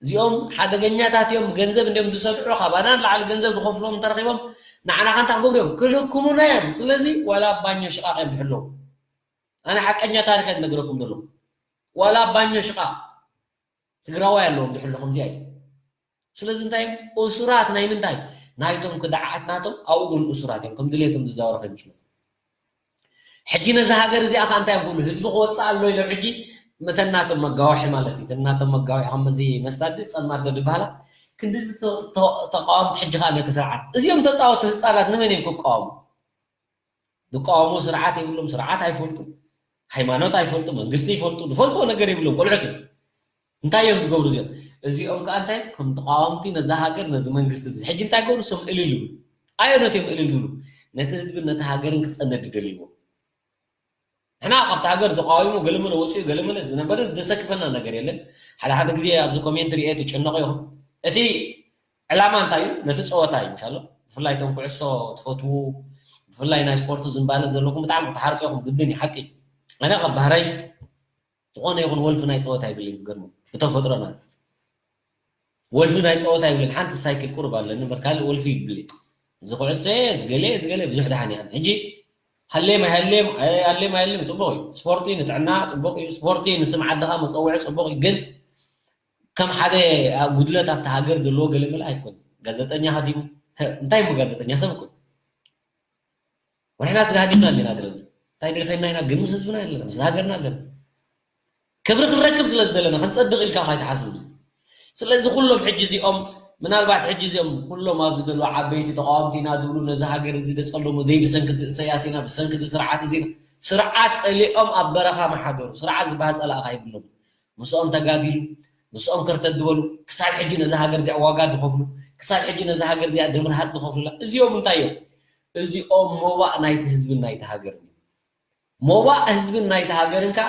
እዚኦም ሓደገኛታት እዮም ገንዘብ እንዲም ዝሰድዑ ካባና ንላዕሊ ገንዘብ ዝኸፍሎም እንተረኺቦም ንዓና ከንታ ክገብሩ እዮም ክልክሙና እዮም ስለዚ ዋላ ባኞ ሽቃቅ እዮም ዝሕለው ኣነ ሓቀኛ ታሪክ እየ ዝነግረኩም ዘሎ ዋላ ባኞ ሽቃቅ ትግራዋይ ኣለዎም ዝሕሉ ከምዚኣ እዩ ስለዚ እንታይ እዮም እሱራት ናይ ምንታይ ናይቶም ክዳዓት ናቶም ኣብኡ እውን እሱራት እዮም ከም ድሌቶም ዝዛወሩ ከይመስሉ ሕጂ ነዚ ሃገር እዚኣ ከዓ እንታይ ክብሉ ህዝቢ ክወፅእ ኣሎ ኢሎም ሕጂ እተን ናቶም መጋውሒ ማለት እዩ እተን ናቶም መጋውሒ ከም እዚ መስታዲ ፀልማት ዶ ዝበሃላ ክንድዚ ተቃወምቲ ሕጂ ከዓ ነቲ ስርዓት እዚኦም ተፃወቱ ህፃናት ንመን እዮም ክቃወሙ ዝቃወሙ ስርዓት የብሎም ስርዓት ኣይፈልጡ ሃይማኖት ኣይፈልጡ መንግስቲ ይፈልጡ ዝፈልጥዎ ነገር የብሎም ቆልዑት እዮም እንታይ እዮም ዝገብሩ እዚኦም እዚኦም ከዓ እንታይ ከም ተቃወምቲ ነዛ ሃገር ነዚ መንግስቲ እዚ ሕጂ እንታይ ገብሩ ሰም እልል ይብሉ ኣየኖት እዮም እልል ዝብሉ ነቲ ህዝብን ነቲ ሃገርን ክፀነድ ይደልይዎ ንሕና ካብቲ ሃገር ተቃዊሙ ገለመለ ወፅኡ ገለመለ ዝነበረ ዘሰክፈና ነገር የለን ሓደ ሓደ ግዜ ኣብዚ ኮሜንት ሪኤ ትጨነቑ ኢኹም እቲ ዕላማ እንታይ እዩ ነቲ ፀወታ እዩ ምሻሎ ብፍላይ ቶም ኩዕሶ ትፈትዉ ብፍላይ ናይ ስፖርት ዝንባለ ዘለኩም ብጣዕሚ ክትሓርቁ ኢኹም ግድን እዩ ሓቂ ኣነ ካብ ባህረይ ዝኾነ ይኹን ወልፊ ናይ ፀወታ ይብል እዩ ዝገርሙ ብተፈጥሮ ማለት ወልፊ ናይ ፀወታ ይብልን ሓንቲ ሳይክል ቁርብ ኣለኒ እምበር ካልእ ወልፊ ይብል እዚ ኩዕሰ ዝገለ ዝገለ ብዙሕ ደሓን ይኽን ሕጂ ሃሌም ኣይሃሌም ሃሌም ኣይሃሌም ፅቡቅ እዩ ስፖርቲ ንጥዕና ፅቡቅ እዩ ስፖርቲ ንስም ዓድኻ መፀውዒ ፅቡቅ እዩ ግን ከም ሓደ ጉድለት ኣብቲ ሃገር ዘለዎ ገለመለ ኣይኮን ጋዜጠኛ ሃዲሙ እንታይ ሞ ጋዜጠኛ ሰብ እኮ ወንሕና ስጋ ሃዲምና እንዲና ድረን እንታይ ድልኸና ኢና ግን ምስ ህዝብና የለና ምስ ሃገርና ኣለና ክብሪ ክንረክብ ስለ ዝደለና ክንፀድቕ ኢልካ ካይትሓስቡ እዚ ስለዚ ኩሎም ሕጂ እዚኦም ምናልባት ሕጂ እዚኦም ኩሎም ኣብዚ ዘለዉ ዓበይቲ ተቃወምቲ ኢና ዝብሉ ነዚ ሃገር እዚ ደፀለሙ ደይ ብሰንኪ እዚ እሰያስ ኢና ብሰንኪ እዚ ስርዓት እዚ ኢና ስርዓት ፀሊኦም ኣብ በረኻ መሓደሩ ስርዓት ዝበሃል ፀላእኻ ይብሎም ምስኦም ተጋዲሉ ምስኦም ከርተት ዝበሉ ክሳብ ሕጂ ነዚ ሃገር እዚኣ ዋጋ ዝኸፍሉ ክሳብ ሕጂ ነዚ ሃገር እዚኣ ደም ረሃፅ ዝኸፍሉላ እዚኦም እንታይ እዮም እዚኦም ሞባእ ናይቲ ህዝብን ናይቲ ሃገርን እዩ ሞባእ ህዝብን ናይቲ ሃገርን ከዓ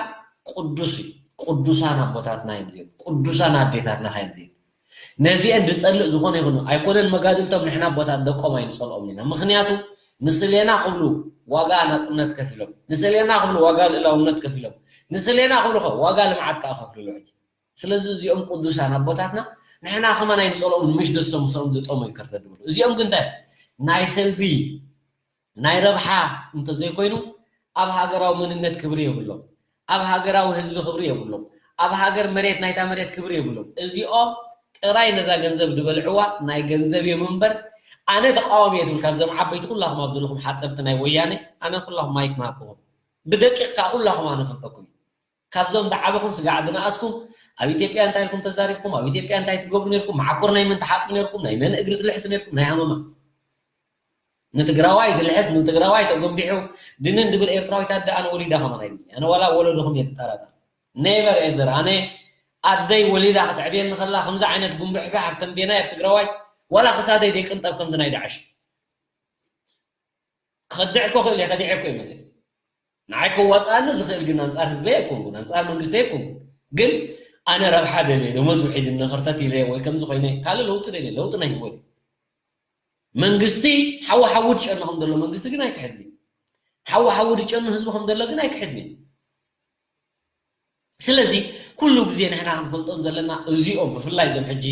ቅዱስ እዩ ቅዱሳን ኣቦታትና እዮም እዚኦም ቅዱሳን ኣዴታትና ከ እዮም እዚኦም ነዚአን ዝፀልእ ዝኾነ ይኹን ኣይኮነን መጋድልቶም ንሕና ኣቦታት ደቆም ኣይንፀልኦም ኢና ምክንያቱ ንስሌና ክብሉ ዋጋ ናፅነት ከፊሎም ንስሌና ክብሉ ዋጋ ልእላውነት ከፊሎም ንስሌና ክብሉ ከ ዋጋ ልምዓት ከዓ ከፍልሉ ሕጂ ስለዚ እዚኦም ቅዱሳን ኣቦታትና ንሕና ከማን ኣይንፀልኦም ምሽ ደሶም ምስኦም ዝጠሙ ይከርተድብሉ እዚኦም ግን እንታይ ናይ ሰልዲ ናይ ረብሓ እንተዘይኮይኑ ኣብ ሃገራዊ መንነት ክብሪ የብሎም ኣብ ሃገራዊ ህዝቢ ክብሪ የብሎም ኣብ ሃገር መሬት ናይታ መሬት ክብሪ የብሎም እዚኦም ጥራይ ነዛ ገንዘብ ዝበልዕዋ ናይ ገንዘብ እዮም እምበር ኣነ ተቃዋሚ እየ ትብል ካብዞም ዓበይቲ ኩላኹም ኣብ ዘለኹም ሓፀብቲ ናይ ወያነ ኣነ ኩላኹም ማይክ ምሃብኩኹም። ብደቂቕ ከዓ ኩላኹም ኣነ ፈልጠኩም እዩ። ካብዞም ዝዓበኹም ስጋዕ ዝነኣስኩም ኣብ ኢትዮጵያ እንታይ ኢልኩም ተዛሪብኩም፣ ኣብ ኢትዮጵያ እንታይ ትገብሩ ነርኩም፣ መዓኮር ናይ መን ትሓፅቡ ነርኩም፣ ናይ መን እግሪ ትልሕሱ ነርኩም፣ ናይ ሃመማ ንትግራዋይ ዝልሕስ ንትግራዋይ ተጎንቢሑ ድንን ድብል ኤርትራዊት ኣደ ኣነ ወሊዳ ከማን ኣይብልን። ኣነ ዋላ ወለዶኹም እየ ዝጠራጠር። ኔቨር ኤዘር ኣነ ኣደይ ወሊዳ ክትዕብየኒ ከላ ከምዚ ዓይነት ጉንብሕባሕ ኣብ ተንቤናይ ኣብ ትግራዋይ ዋላ ክሳደይ ዘይቅንጠብ ከምዚ ናይ ዳዕሽ ክኸድዕ እኮ ክእል እየ ከዲዐ እኮ ይመስል ንዓይ ከዋፅኣኒ ዝኽእል ግን ኣንፃር ህዝበይ ኣይኮንኩን ኣንፃር መንግስቲ ኣይኮንኩን ግን ኣነ ረብሓ ደልየ ደሞዝ ውሒድ ንኽርተት ኢለ ወይ ከምዚ ኮይነ ካልእ ለውጢ ደልየ ለውጢ ናይ ህይወት እዩ መንግስቲ ሓዊ ሓዊ ድጨኑ ከም ዘሎ መንግስቲ ግን ኣይክሕድን ሓዊ ሓዊ ድጨኑ ህዝቢ ከም ዘሎ ግን ኣይክሕድን ስለዚ ኩሉ ግዜ ንሕና ክንፈልጦም ዘለና እዚኦም ብፍላይ እዞም ሕጂ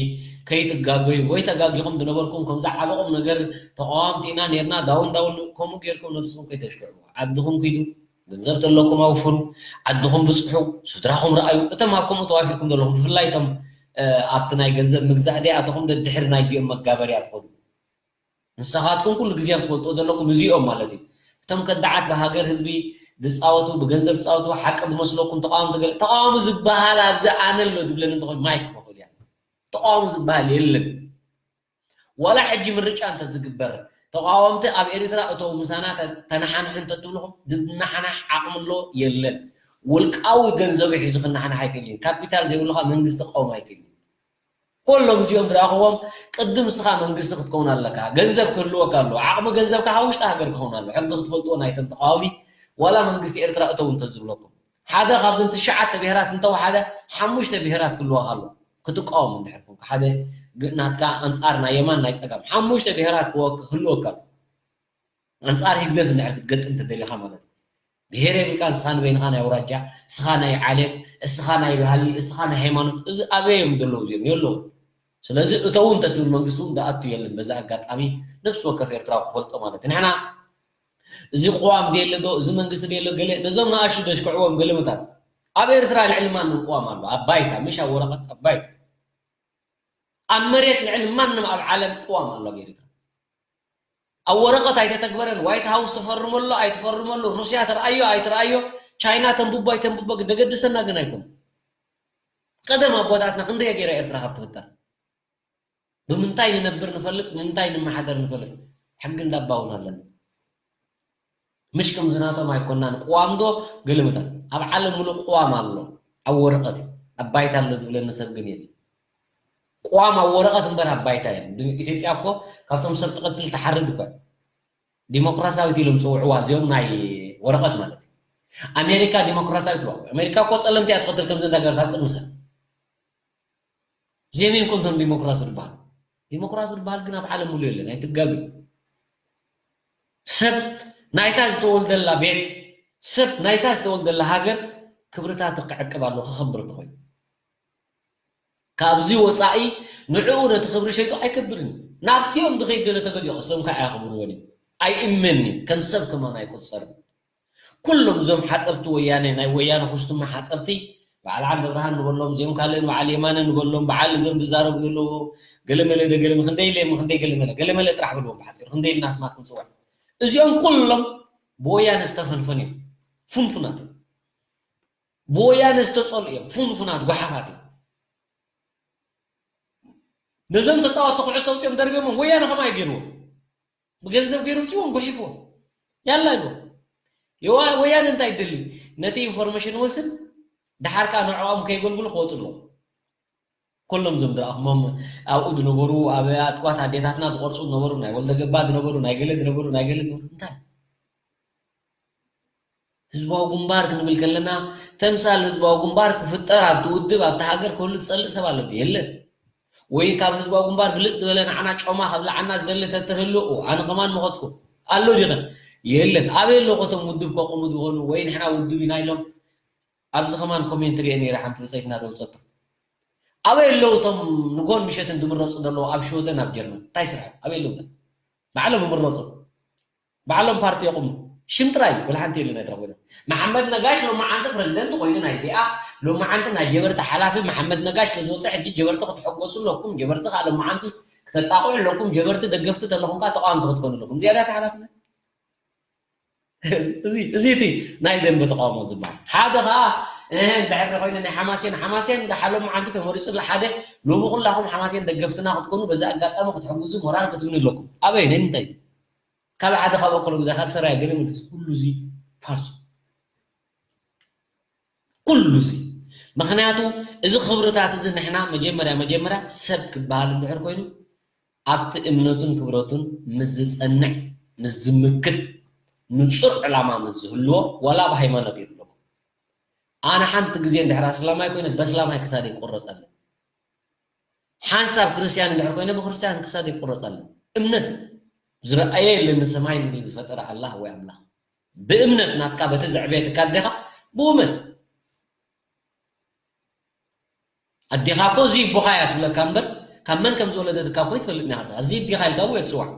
ከይትጋገዩ ወይ ተጋጊኹም ዝነበርኩም ከም ዝዓበቑም ነገር ተቃዋምቲ ኢና ነርና ዳውን ዳውን ከምኡ ጌርኩም ነብስኹም ከይተሽክዕዎ ዓድኹም ኪዱ ገንዘብ ዘለኩም ኣውፍሩ ዓድኹም ብፅሑ ስድራኹም ረኣዩ እቶም ኣብ ከምኡ ተዋፊርኩም ዘለኹም ብፍላይ እቶም ኣብቲ ናይ ገንዘብ ምግዛእ ደይ ኣተኹም ደድሕሪ ናይዚኦም መጋበርያ ትኸዱ ንስኻትኩም ኩሉ ግዜ ክትፈልጥዎ ዘለኩም እዚኦም ማለት እዩ። እቶም ከዳዓት ብሃገር ህዝቢ ዝፃወቱ ብገንዘብ ዝፃወቱ ሓቂ ዝመስለኩም ተቃወምቲ ገለ ተቃዋሚ ዝበሃል ኣብዚ ኣነ ኣሎ ዝብለኒ እንተኾይኑ ማይክ ክኾን እያ። ተቃዋሚ ዝበሃል የለን። ዋላ ሕጂ ምርጫ እንተዝግበር ተቃወምቲ ኣብ ኤሪትራ እተው ምሳና ተነሓንሑ እንተትብልኹም ዝነሓናሕ ዓቕሚ ኣሎ የለን። ውልቃዊ ገንዘቡ ሒዙ ክነሓናሕ ኣይክእልን። ካፒታል ዘይብሉ ከዓ መንግስቲ ክቀውም ኣይክእልን። ኩሎም እዚኦም ዝረኣኽዎም ቅድም ንስኻ መንግስቲ ክትከውን ኣለካ። ገንዘብ ክህልወካ ኣለዎ። ዓቕሚ ገንዘብካ ካብ ውሽጢ ሃገር ክኸውን ኣለዎ። ሕጊ ክትፈልጥዎ ናይቶም ተቓዋሚ ዋላ መንግስቲ ኤርትራ እተው እንተዝብለኩም ሓደ ካብዘን ትሽዓተ ብሄራት እንተወሓደ ሓሙሽተ ብሄራት ክህልወካ ኣለዎ ክትቃወም እንድሕር ኮንካ ሓደ ናትካ ኣንፃር ናይ የማን ናይ ፀጋም ሓሙሽተ ብሄራት ክህልወካ ኣለዎ ኣንፃር ህግደፍ እንድሕር ክትገጥም ተደሊኻ ማለት እዩ። ብሄር የብልካ፣ ንስኻ ንበይንኻ ናይ ኣውራጃ፣ እስኻ ናይ ዓሌት፣ እስኻ ናይ ባህሊ፣ እስኻ ናይ ሃይማኖት፣ እዚ ኣበይ እዮም ዘለዉ እዚኦም? የለዉ። ስለዚ እተዉ እንተትብል መንግስቲ እውን ዝኣቱ የለን። በዚ ኣጋጣሚ ነፍሲ ወከፍ ኤርትራዊ ክፈልጦ ማለት እዩ። ንሕና እዚ ቅዋም ድየለ ዶ፣ እዚ መንግስቲ ድየለ ገለ፣ ነዞም ንኣሽቱ ደሽክዕዎም ገለመታት። ኣብ ኤርትራ ልዕሊ ማንም ቅዋም ኣሎ፣ ኣብ ባይታ፣ ምሽ ኣብ ወረቐት፣ ኣብ ባይታ። ኣብ መሬት ልዕሊ ማንም ኣብ ዓለም ቅዋም ኣሎ ኣብ ኤርትራ። ኣብ ወረቐት ኣይተተግበረን ዋይት ሃውስ ትፈርመሉ ኣይትፈርመሉ ሩስያ ትርኣዮ ኣይትርኣዮ ቻይና ተንብቦ ኣይተንብቦ ግን ደገድሰና ግን ኣይኮነ ቀደም ኣቦታትና ክንደየ ገይራ ኤርትራ ካብ ትፍጠር ብምንታይ ንነብር ንፈልጥ ንምንታይ ንመሓደር ንፈልጥ ሕጊ እንዳባውን ኣለና ምሽ ከምዚ ናቶም ኣይኮናን። ቅዋም ዶ ገለመታት ኣብ ዓለም ሙሉእ ቅዋም ኣሎ። ኣብ ወረቐት እዩ። ኣብ ባይታ ኣሎ ዝብለኒ ሰብ ግን የለን። ቅዋም ኣብ ወረቐት እምበር ኣብ ባይታ የለን። ኢትዮጵያ እኮ ካብቶም ሰብ ትቐትል ትሓርድ እኮ ዲሞክራሲያዊት ኢሎም ዝፅውዕዋ እዚኦም ናይ ወረቐት ማለት እዩ። ኣሜሪካ ዲሞክራሲያዊት ዋ ኣሜሪካ እኮ ፀለምቲ እያ ትቐትል ከምዚ እንዳገበረት ኣብ ቅድሚ ሰብ ዜሜን ኮንቶም ዲሞክራሲ ዝበሃል ዲሞክራሲ ዝበሃል ግን ኣብ ዓለም ሙሉ የለን ኣይትጋቢ ሰብ ናይታ ዝተወልደላ ቤት ሰብ ናይታ ዝተወልደላ ሃገር ክብርታት ክዕቅብ ኣሎ ክኸብር ተኾይኑ ካብዚ ወፃኢ ንዕኡ ነቲ ክብሪ ሸይጡ ኣይከብርን ናብቲኦም ዝኸይድ ገለ ተገዚኦ እሶም ከዓ ኣያኽብርዎን ኣይእመን ከም ሰብ ከማን ኣይቆፀርን ኩሎም እዞም ሓፀብቲ ወያነ ናይ ወያነ ኩስትማ ሓፀብቲ በዓል ዓንደብርሃን ንበሎም እዚኦም ካልእን በዓል የማነ ንበሎም በዓል እዞም ዝዛረቡ ዘለዉ ገለመለ ደ ገለመ ክንደይ ኢለ እሞ ክንደይ ገለመለ ገለመለ ጥራሕ በልዎም ብሓፂሩ ክንደይ ኢልና ስማት ክንፅውዕ እዚኦም ኩሎም ብወያነ ዝተፈልፈኑ እዮም ፍንፉናት እዮም ብወያነ ዝተፀሉ እዮም ፍንፉናት ጓሓፋት እዮም ነዞም ተፃወትቲ ኩዕሶ ውፅኦም ደርቢዮሞም ወያነ ከምኣ ገይርዎም ብገንዘብ ገይሩ ውፅዎም ጉሒፍዎም ያላ ኢሉ የዋ ወያነ እንታይ ይደሊ ነቲ ኢንፎርሜሽን ወስድ ደሓር ከዓ ንዕኦም ከይገልግሉ ክወፁ ኣለዎም ኩሎም ዞም ዝረኣኹሞም ኣብኡ ዝነበሩ ኣብ ኣጥዋት ኣዴታትና ዝቆርፁ ዝነበሩ ናይ ወልደገባ ዝነበሩ ናይ ገለ ዝነበሩ ናይ ገለ ዝነበሩ እንታይ ህዝባዊ ግንባር ክንብል ከለና ተምሳል ህዝባዊ ግንባር ክፍጠር ኣብቲ ውድብ ኣብቲ ሃገር ክህሉ ዝፀልእ ሰብ ኣሎ የለን ወይ ካብ ህዝባዊ ግንባር ብልፅ ዝበለ ንዓና ጮማ ካብ ዝዓና ዝደሊ ተትህሉ ኣነ ከማን ምኸድኩ ኣሎ ዲኸ የለን ኣበይ ኣሎ ኮቶም ውድብ ከቁሙ ዝኾኑ ወይ ንሕና ውድብ ኢና ኢሎም ኣብዚ ከማን ኮሜንት ሪኤ ነይረ ሓንቲ ብፀይትና ደውፀቶ ኣበይ ኣለዉ እቶም ንጎን ምሸትን ዝምረፁ ዘለዉ ኣብ ሽወደን ኣብ ጀርመን እንታይ ስርሑ ኣበይ ኣለዉ ባዕሎም ይምረፁ ባዕሎም ፓርቲ የቑሙ ሽም ጥራይ ወላ ሓንቲ የለን ኣይትረኽቡን መሓመድ ነጋሽ ሎማዓንቲ ፕረዚደንት ኮይኑ ናይዚኣ ሎማዓንቲ ናይ ጀበርቲ ሓላፊ መሓመድ ነጋሽ ተዝወፀ ሕጂ ጀበርቲ ክትሐጎሱ ኣለኩም ጀበርቲ ከዓ ሎማዓንቲ ክተጣቕዑ ኣለኩም። ጀበርቲ ደገፍቲ ተለኹም ከዓ ተቃወምቲ ክትኮኑ ኣለኩም። እዚኣ ድያ ሓላፍነት? እዚ፣ እዚ እቲ ናይ ደንበ ተቃውሞ ዝበሃል። ሓደ ከዓ፣ እህ፣ እንድሕር ኮይነ ናይ ሓማሴን፣ ሓማሴን ደሓሎም መዓንቲ ተመሪጹ ኣሎ ሓደ፣ ሎሚ ኩላኹም ሓማሴን ደገፍትና ክትኮኑ፣ በዚ ኣጋጣሚ ክትሕግዙ፣ ሞራል ክትብኑ ኣለኩም። ኣበይ? ናይ ምንታይ? ካብ ሓደ ካብ ኣኮሎ ግዛ፣ ካብ ሰራየ ገለ ምልስ፣ ኩሉ እዚ ፋርሱ። ኩሉ እዚ። ምኽንያቱ እዚ ክብርታት እዚ ንሕና መጀመርያ፣ መጀመርያ ሰብ ክበሃል እንድሕር ኮይኑ፣ ኣብቲ እምነቱን ክብረቱን ምስ ዝጸንዕ፣ ምስ ዝምክት፣ ንጹር ዕላማ ምስ ዝህልዎ፣ ዋላ ኣብ ሃይማኖት የድልዎ። ኣነ ሓንቲ ግዜ እንድሕር ኣስላማይ ኮይነ፣ በስላማይ ክሳደይ ይቁረጸኒ። ሓንሳብ ክርስትያን እንድሕር ኮይነ፣ ብክርስትያን ክሳደይ ይቁረጸኒ። እምነት እዩ። ዝረኣየ የለን፣ ንሰማይ ምድሪ ዝፈጠረ ኣላህ ወይ ኣምላኽ። ብእምነት ናትካ በቲ ዘዕበየትካ ኣዴኻ፣ ብእምነት ኣዴኻ እኮ እዚ ኣቦኻ እያ ትብለካ እምበር፣ ካብ መን ከም ዝወለደትካ እኮ ይትፈልጥን ኢኻ። እዚ ኣዴኻ ኢልካ እውን የትጽዋዕ።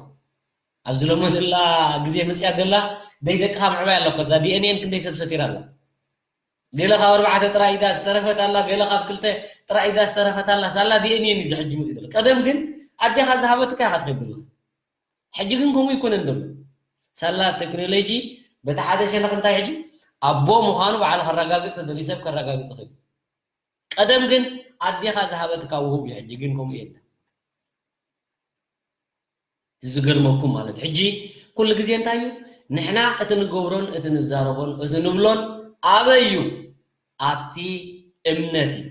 ኣብዚ ሎሚ ዘላ ግዜ መጽያ ዘላ፣ ደይ ደቅኻ ምዕባይ ኣላ እኮ። እዛ ዲ ኤን ኤን ክንደይ ሰብ ሰቲራ ኣላ። ገለ ካብ ኣርባዕተ ጥራይ ኢዳ ዝተረፈት ኣላ፣ ገለ ካብ ክልተ ጥራይ ኢዳ ዝተረፈት ኣላ። ሳላ ዲ ኤን ኤን እዩ እዚ ሕጂ መጽዩ ዘሎ። ቀደም ግን ኣዴኻ ዝሃበትካ ኢኻ ትኸይድ ዘለኻ። ሕጂ ግን ከምኡ ኣይኮነን ዘሎ። ሳላ ቴክኖሎጂ በቲ ሓደ ሸነኽ እንታይ ሕጂ ኣቦ ምዃኑ ባዕሉ ከረጋግጽ ተደልዩ ሰብ ከረጋግጽ ይኽእል። ቀደም ግን ኣዴኻ ዝሃበትካ ውሁብ እዩ፣ ሕጂ ግን ከምኡ የለን። ዝገርመኩም ማለት ሕጂ ኩሉ ግዜ እንታይ እዩ ንሕና እቲ ንገብሮን እቲ ንዛረቦን እቲ ንብሎን ኣበይ እዩ? ኣብቲ እምነት እዩ።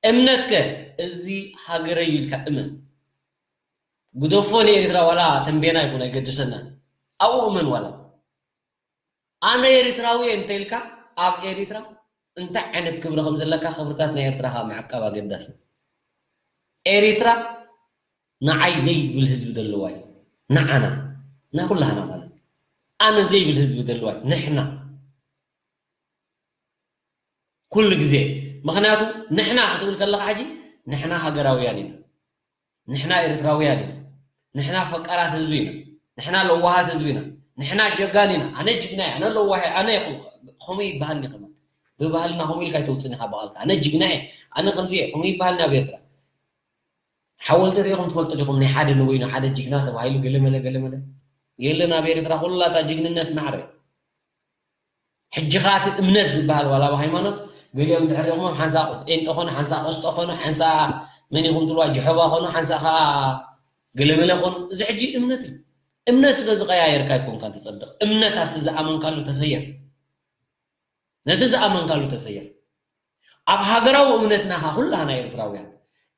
እምነትከ እዚ ሃገረይ ኢልካ እመን። ግደፎ ንኤርትራ ዋላ ተንቤና ይኹን ኣይገድሰና። ኣብኡ እመን ዋላ። ኣነ ኤርትራዊ እየ እንተ ኢልካ ኣብ ኤርትራ እንታይ ዓይነት ክብሪ ከም ዘለካ ክብርታት ናይ ኤርትራ ከዓ ምዕቃብ ኣገዳሲ። ኤርትራ ንዓይ ዘይብል ህዝቢ ዘለዋ እዩ። ንዓና ናይ ኩላህና ማለት ኣነ ዘይብል ህዝቢ ዘለዋ እዩ። ንሕና ኩሉ ግዜ ምኽንያቱ ንሕና ክትብል ከለኻ ሕጂ ንሕና ሃገራውያን ኢና። ንሕና ኤርትራውያን ኢና። ንሕና ፈቃራት ህዝቢ ኢና። ንሕና ለዋሃት ህዝቢ ኢና። ንሕና ጀጋን ኢና። ኣነ ጅግና እየ፣ ኣነ ለዋህ እየ፣ ኣነ ይኹ-፣ ከምኡ ይበሃልኒ ከማን። ብባህልና ከምኡ ኢልካ ኣይተውፅን ኢኻ ብቓልካ። ኣነ ጅግና እየ፣ ኣነ ከምዚ እየ፣ ከምኡ ይበሃልኒ ኣብ ኤርትራ። ሓወልቲ ርኢኹም ትፈልጡ ዲኹም? ናይ ሓደ ንበይኑ ሓደ ጅግና ተባሂሉ ገለመለ ገለመለ የለን ኣብ ኤርትራ። ኩላታ ጅግንነት ማዕረ እዩ። ሕጂ ኸኣ እቲ እምነት ዝበሃል ዋላ ኣብ ሃይማኖት ገሊኦም ድሕር ሪኦሞም ሓንሳ ጴንጠ ኾኑ፣ ሓንሳ ቆስጦ ኾኑ፣ ሓንሳ መን ኢኹም ትብልዋ ጀሆባ ኾኑ፣ ሓንሳ ኸኣ ገለመለ ኾኑ። እዚ ሕጂ እምነት እዩ። እምነት ስለ ዝቐያየርካ ኣይኮንካን ትጸድቕ። እምነት ኣብቲ ዝኣመንካሉ ተሰየፍ። ነቲ ዝኣመንካሉ ተሰየፍ። ኣብ ሃገራዊ እምነትና ኸኣ ኩላህና ኤርትራውያን፣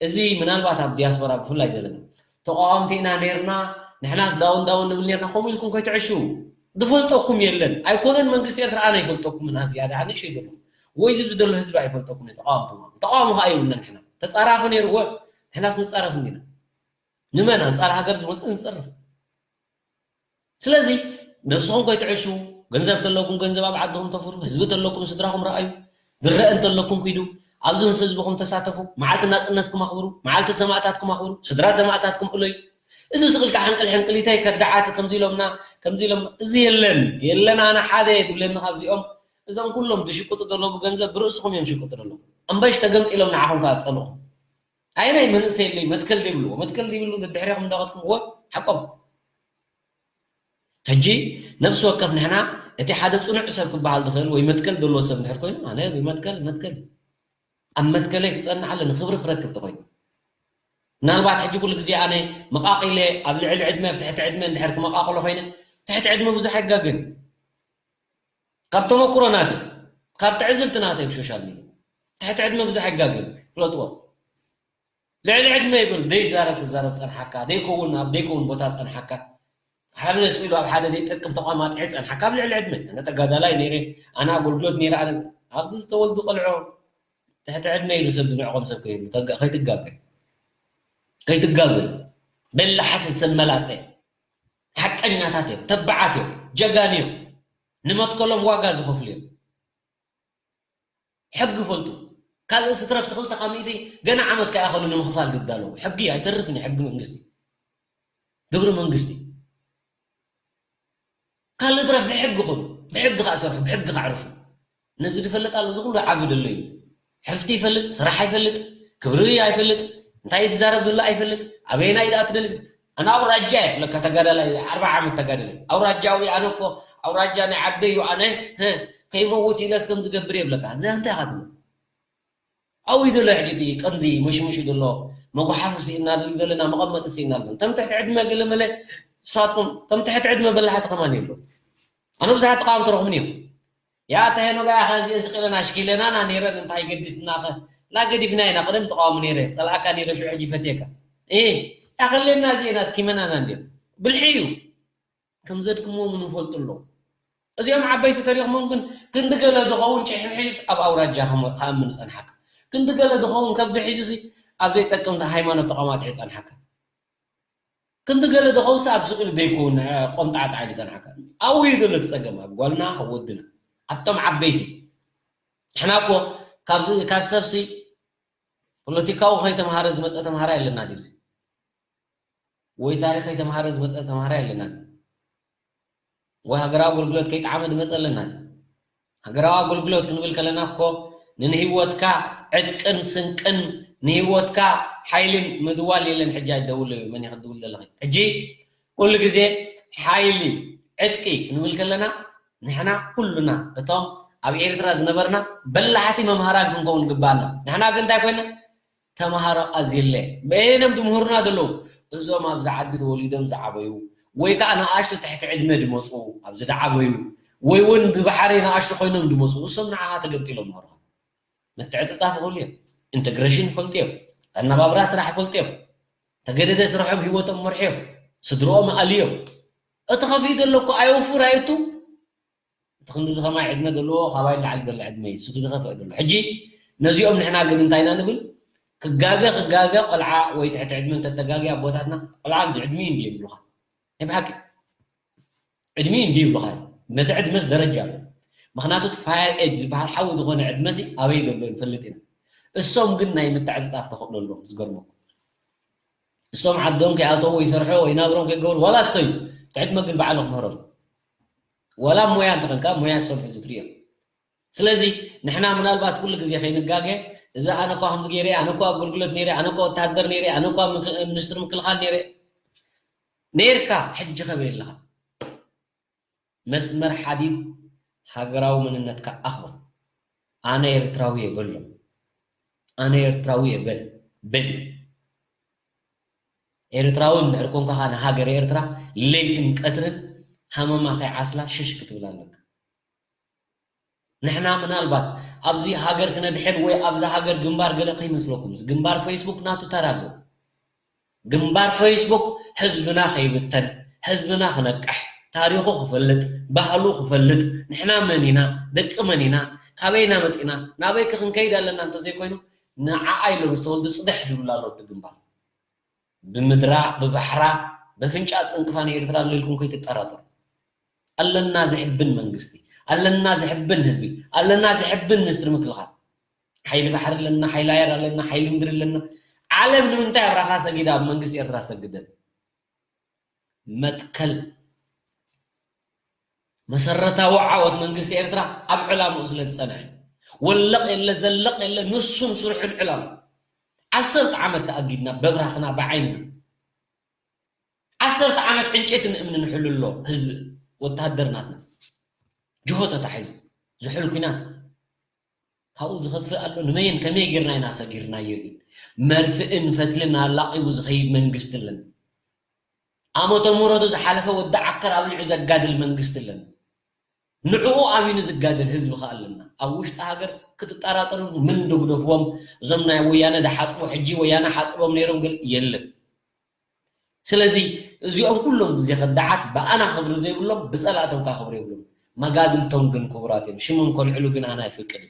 እዚ ምናልባት ኣብ ዲያስፖራ ብፍላይ ዘለና ተቃወምቲ ኢና ነይርና፣ ንሕናስ ዳውን ዳውን ንብል ነይርና፣ ከምኡ ኢልኩም ከይትዕሽዉ። ዝፈልጠኩም የለን። ኣይኮነን መንግስቲ ኤርትራ ኣነ ኣይፈልጠኩምን፣ ኣብ ዝያዳ ኣነ ሸይደኩም። ወይ እዚ ዘሎ ህዝቢ ኣይፈልጠኩም እዩ፣ ተቃወምቲ ማለት። ተቃውሞ ኸኣ የብልና ንሕና። ተጻራፊ ነይርዎ፣ ንሕናስ ንጻረፍ እንዲና። ንመን? ኣንጻር ሃገር ዝመጽእ ንጸርፍ። ስለዚ ነብስኹም ከይትዕሽዉ፣ ገንዘብ ተለኩም ገንዘብ ኣብ ዓድኹም ተፍሩ፣ ህዝቢ ተለኩም ስድራኹም ረኣዩ፣ ዝረአ እንተለኩም ኪዱ፣ ኣብዚ ምስ ህዝብኹም ተሳተፉ፣ መዓልቲ ናጽነትኩም ኣኽብሩ፣ መዓልቲ ሰማእታትኩም ኣኽብሩ፣ ስድራ ሰማእታትኩም እለዩ። እዚ ስቕ ኢልካ ሕንቅል ሕንቅሊተይ ከዳዓት ከምዚ ኢሎምና፣ ከምዚ ኢሎምና፣ እዚ የለን፣ የለን ኣነ ሓደ እየ ትብለኒ ካብዚኦም። እዞም ኩሎም ዝሽቅጡ ዘለዉ ብገንዘብ ብርእስኹም እዮም ዝሽቅጡ ዘለዉ። እምበሽ ተገምጢሎም ንዓኹም ከኣ ዝጸልኡኹም። ኣየናይ መንእሰይ ኣለይ መትከል ዘይብልዎ፣ መትከል ዘይብሉ ደድሕሬኹም እንዳኸድኩም እወ ሓቆም። ሕጂ ነፍሲ ወከፍ ንሕና እቲ ሓደ ጽኑዕ ሰብ ክበሃል ዝኽእል ወይ መትከል ዘለዎ ሰብ እንድሕር ኮይኑ ኣነ ብመትከል መትከል ኣብ መትከለይ ክጸንዕ ኣለኒ ክብሪ ክረክብ ተኾይኑ። ምናልባት ሕጂ ኩሉ ግዜ ኣነ መቓቒለ ኣብ ልዕሊ ዕድመ ኣብ ትሕቲ ዕድመ እንድሕር ክመቓቕሎ ኮይነ ትሕቲ ዕድመ ብዙሕ ኣይጋገን እዩ። ካብ ተመክሮ ናተይ ካብ ትዕዝብቲ ናተይ ብሶሻል ሚድያ ትሕቲ ዕድመ ብዙሕ ኣይጋገን ፍለጥዎ። ልዕሊ ዕድመ ይብል ደይዛረብ ክዛረብ ጸንሓካ ደይከውን ኣብ ደይከውን ቦታ ጸንሓካ ሓደ ስኢሉ ኣብ ሓደ ደይጠቅም ተቋማጥዒ ጸንሓካ ኣብ ልዕሊ ዕድመ ኣነ ተጋዳላይ ነይረ ኣነ ኣገልግሎት ነይረ ኣነ ኣብዚ ዝተወልዱ ቆልዖ ትሕቲ ዕድመ ኢሉ ሰብ ዝንዕቆም ሰብ ከይህሉ ከይትጋገ ከይትጋገ በላሓት ሰብ መላጸ ሓቀኛታት እዮም ተባዓት እዮም ጀጋን እዮም ንመትከሎም ዋጋ ዝኸፍሉ እዮም ሕጊ ፈልጡ ካልእ ስትረፍ ትኽልተ ካብ ሚእቲ ገና ዓመት ከይኣኸሉ ንምኽፋል ዝዳለዉ ሕጊ ኣይተርፍን እዩ ሕጊ መንግስቲ ግብሪ መንግስቲ ካልእ ትረፍ ብሕጊ ኹኑ ብሕጊ ከዓ ሰርሑ ብሕጊ ከዓ ዕርፉ ነዚ ዝፈልጥ ኣሎ እዚ ኩሉ ዓቢ ደሎ እዩ ሕፍቲ ይፈልጥ ስራሕ ኣይፈልጥ ክብሪ ኣይፈልጥ እንታይ እዩ ዝዛረብ ዘሎ ኣይፈልጥ። ኣበየናይ ደኣ ትደሊ? ኣነ ኣውራጃ እየ ለካ ተጋዳላይ፣ ኣርባዓ ዓመት ተጋደለ። ኣውራጃዊ ኣነ እኮ ኣውራጃ ናይ ዓደይ እዩ ኣነ፣ ህ፣ ከይመውት ኢለስ ከም ዝገብር እየ ብለካ። እዚ እንታይ ኢኻ ትብል? ኣብኡ እዩ ዘሎ ሕጂ እቲ ቀንዲ መሽሙሹ ዘሎ። መጓሓፊ ስኢና ዘለና፣ መቐመጢ ስኢና ኣለና። ተም ትሕቲ ዕድመ ገለ መለ ንሳትኩም ተም ትሕቲ ዕድመ በላሕቲ ከማን የሎ። ኣነ ብዙሓት ተቃወምቲ ረኹብኒ እዮም። ያ እታ ሄኖጋ ኢኻ እዚአን ስቕ ኢለን ኣሽኪለናና ነይረን እንታይ ገዲስና ኸ? ላ ገዲፍና ኢና፣ ቀደም ተቃዋሚ ነይረ፣ ጸልኣካ ነይረ፣ ሽዑ ሕጂ ፈትየካ። እ፣ ያኸለና እዚአን ኣድኪመናና እንድዮም። ብልሒ እዩ። ከም ዘድክምዎ ምን ንፈልጡ ኣለዉ። እዚኦም ዓበይቲ ተሪኽሞም ግን ክንዲ ገለ ዝኸውን ጭሕምሒስ ኣብ ኣውራጃ ከም-፣ ከኣምን ጸንሓካ። ክንዲ ገለ ዝኸውን ከብዲ ሒዙሲ ኣብ ዘይጠቅም ሃይማኖት ተቋማት እዩ ጸንሓካ። ክንዲ ገለ ዝኸውስ ኣብ ስቕ ኢሉ ዘይከውን፣ እ፣ ቆምጣዕጣዕ ኢሉ ይጸንሓካ። ኣብኡ እዩ ዘሎ እቲ ጸገም፣ ኣብ ጓልና፣ ኣብ ወድና፣ ኣብቶም ዓበይቲ። ንሕና እኮ ካብ፣ ካብ ሰብሲ ፖለቲካዊ ከይተምሃረ ዝመጸ ተምሃራይ ኣለና ድዩ? ወይ ታሪኽ ከይተምሃረ ዝመጸ ተምሃራይ ኣለና ድዩ? ወይ ሃገራዊ ኣገልግሎት ከይጠዓመ ዝመጸ ኣለና ድዩ? ሃገራዊ ኣገልግሎት ክንብል ከለና እኮ ንንህይወትካ ዕጥቅን ስንቅን ንህይወትካ ሓይልን ምድዋል የለን። ሕጂ ኣይትደውል፣ መን እዩ ክትድውል ዘለኺ? ሕጂ ኩሉ ግዜ ሓይሊ ዕጥቂ ክንብል ከለና ንሕና ኩሉና እቶም ኣብ ኤርትራ ዝነበርና በላሕቲ መምሃራን ክንከውን ግባና። ንሕና ግን እንታይ ኮይና? ተምሃሮ ኣዝየለ በየኖም ትምህሩና ዘለዉ? እዞም ኣብዚ ዓዲ ተወሊዶም ዝዓበዩ ወይ ከዓ ንኣሽቱ ትሕቲ ዕድመ ዝመፁ ኣብዚ ዝዓበዩ ወይ እውን ብባሕሪ ንኣሽቱ ኮይኖም ዝመፁ እሶም ንዓኻ ተገምጢሎም ምህሩኻ። ምትዕፅፃፍ ይኽእሉ እዮም። ኢንተግሬሽን ይፈልጡ እዮም። ኣነባብራ ስራሕ ይፈልጡ እዮም። ተገደደ ስርሖም ህይወቶም መርሑ እዮም። ስድርኦም ኣልዮም። እቲ ከፊኡ ዘሎ እኮ ኣየውፍር ኣየቱ እቲ ክንዲ ዝኸማይ ዕድመ ዘለዎ ካባይ ላዕሊ ዘሎ ዕድመ እዩ። ስቱ ዝኸፍአ ዘሎ። ሕጂ ነዚኦም ንሕና ግን እንታይ ኢና ንብል? ክጋገ ክጋገ ቆልዓ ወይ ትሕቲ ዕድመ እንተተጋገ ኣቦታትና ቆልዓ እንዲ ዕድሚ እንዲ ይብሉኻ። ናይ ብሓቂ ዕድሚ እንዲ ይብሉኻ። ነቲ ዕድመስ ደረጃ ኣሎ። ምኽንያቱ እቲ ፋየር ኤጅ ዝበሃል ሓዊ ዝኾነ ዕድመሲ ኣበይ ዘሎ ንፈልጥ ኢና። እሶም ግን ናይ ምትዕፅፃፍ ተኽእሎ ኣለዎም። ዝገርመኩም እሶም ዓዶም ከይኣተው ወይ ሰርሖ ወይ ናብሮም ከይገብሩ ዋላ እሶይ እቲ ዕድመ ግን ባዕሉ ክምህሮም ዋላ ሞያ እንተኾንካ ሞያ ዝሰርሑ ዝትርእዮ። ስለዚ ንሕና ምናልባት ኩሉ ግዜ ከይንጋገ እዚ ኣነ እኳ ከምዚ ገይረ ኣነ እኳ ኣገልግሎት ነይረ ኣነ እኳ ወታሃደር ነይረ ኣነ እኳ ምክ- ሚኒስትር ምክልኻል ነይረ ነይርካ ሕጂ ከበይ ኣለኻ? መስመር ሓዲድ ሃገራዊ መንነትካ ኣኽብር። ኣነ ኤርትራዊ እየ በሎም። ኣነ ኤርትራዊ እየ በል በል። ኤርትራዊ እንድሕር ኮንካ ንሃገር ኤርትራ ለይትን ቀትርን ሃመማ ከይዓስላ ሽሽ ክትብል ኣለካ። ንሕና ምናልባት ኣብዚ ሃገር ክነድሕን ወይ ኣብዛ ሃገር ግንባር ገለ ከይመስለኩም፣ እዚ ግንባር ፌስቡክ ናቱ ተራ ኣለዎ። ግንባር ፌስቡክ ህዝብና ከይብተን፣ ህዝብና ክነቅሕ፣ ታሪኹ ክፈልጥ፣ ባህሉ ክፈልጥ፣ ንሕና መን ኢና፣ ደቂ መን ኢና፣ ካበይና መፂና፣ ናበይ ከ ክንከይድ ኣለና እንተዘይኮይኑ ንዓኣ ኢሎም ዝተወልዱ ፅድሕ ዝብሉ ኣለዉ እቲ ግንባር። ብምድራ ብባሕራ በፍንጫ ዝጥንቅፋ ንኤርትራ ኣሎ ኢልኩም ከይትጠራጠሩ። ኣለና ዝሕብን መንግስቲ፣ ኣለና ዝሕብን ህዝቢ፣ ኣለና ዝሕብን ሚኒስትሪ ምክልኻል። ሓይሊ ባሕሪ ኣለና፣ ሓይሊ ኣየር ኣለና፣ ሓይሊ ምድሪ ኣለና። ዓለም ንምንታይ ኣብራኻ ሰጊዳ ኣብ መንግስቲ ኤርትራ ሰግደን? መትከል መሰረታዊ ዓወት መንግስቲ ኤርትራ ኣብ ዕላምኡ ስለ ዝጸንዐ። ወለቕ የለ ዘለቕ የለ ንሱን ስርሑን ዕላማ። ዓሰርተ ዓመት ተኣጊድና በብራኽና ብዓይንና። ዓሰርተ ዓመት ዕንጨይትን እምንን ሕሉ ኣሎ ህዝቢ ወተሃደር ናትና። ጅሆ ተታሒዙ ዝሑል ኲናት ካብኡ ዝኸፍእ ኣሎ ንመየን ከመይ ጌርና ኢና ሰጊርናዮ ግን መርፍእን ፈትልን ኣላቒቡ ዝኸይድ መንግስቲ ኣለና። ኣመተ ምህረቱ ዝሓለፈ ወዲ ዓከር ኣብሊዑ ዘጋድል መንግስቲ ኣለና። ንዕኡ ኣሚኑ ዝጋደል ህዝቢ ከ ኣለና። ኣብ ውሽጢ ሃገር ክትጠራጠሩ ምን ድግደፍዎም እዞም ናይ ወያነ ድሓፅቡ ሕጂ ወያነ ሓፅቦም ነይሮም ግን የለን። ስለዚ እዚኦም ኩሎም ግዜ ከዳዓት ብኣና ክብሪ ዘይብሎም ብፀላእቶም ከዓ ክብሪ የብሎም። መጋድልቶም ግን ክቡራት እዮም። ሽሞም ከልዕሉ ግን ኣነ ኣይፍቅድን።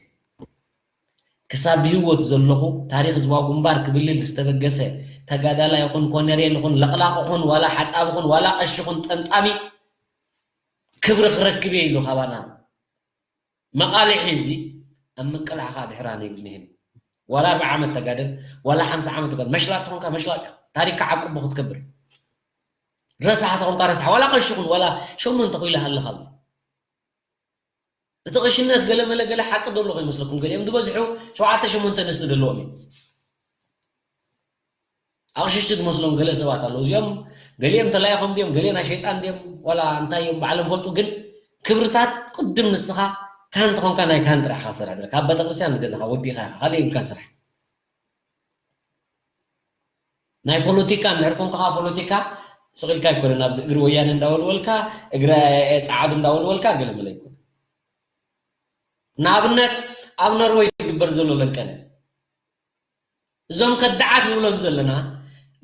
ክሳብ ብህይወት ዘለኹ ታሪኽ ህዝባዊ ግንባር ክብልል ዝተበገሰ ተጋዳላይ ይኹን ኮነሬል ይኹን ለቕላቕ ይኹን ዋላ ሓፃብ ይኹን ዋላ ቀሺ ይኹን ጠምጣሚ ክብሪ ክረክብ እየ ኢሉ ካባና መቓልሒ እዚ ኣብ ምቅላዕኻ ድሕራን ይብል ንህን ዋላ ኣርብዓ ዓመት ተጋደል ዋላ ሓምሳ ዓመት ተጋደል መሽላጥ ተኾንካ መሽላጥ ኢኻ ታሪክካ ዓቅቦ ክትከብር ረሳሕ ተኾንካ ረሳሕ ዋላ ቀሺ ይኹን ዋላ ሸሞንተ ኮይልካ ኣለኻ ኣብዚ እቲ ቅሽነት ገለ መለ ገለ ሓቂ ዘሎ ከይመስለኩም ገሊኦም ዝበዝሑ ሸውዓተ ሸሞንተ ኣንስቲ ዘለዎም እዮም ኣቕሽሽቲ ዝመስሎም ገለ ሰባት ኣለዉ። እዚኦም ገሊኦም ተላኢኾም ድዮም፣ ገሊኦም ናይ ሸይጣን ድዮም፣ ዋላ እንታይ እዮም ባዕሎም ፈልጡ። ግን ክብርታት ቅድም ንስኻ ካህን ተኾንካ ናይ ካህን ጥራሕ ኢኻ ትሰርሕ ዘለካ። ኣብ ቤተክርስትያን ንገዛኻ ወዲኻ ኢኻ፣ ካልእ የብልካን ስራሕ። ናይ ፖለቲካ እንድሕር ኮንካ ፖለቲካ ስቕ ኢልካ ኣይኮነን፣ ኣብዚ እግሪ ወያነ እንዳወልወልካ፣ እግሪ ጸዓዱ እንዳወልወልካ ገለ መለ ኣይኮነን። ንኣብነት ኣብ ኖርወይ ዝግበር ዘሎ ለንቀነ፣ እዞም ከዳዓት ንብሎም ዘለና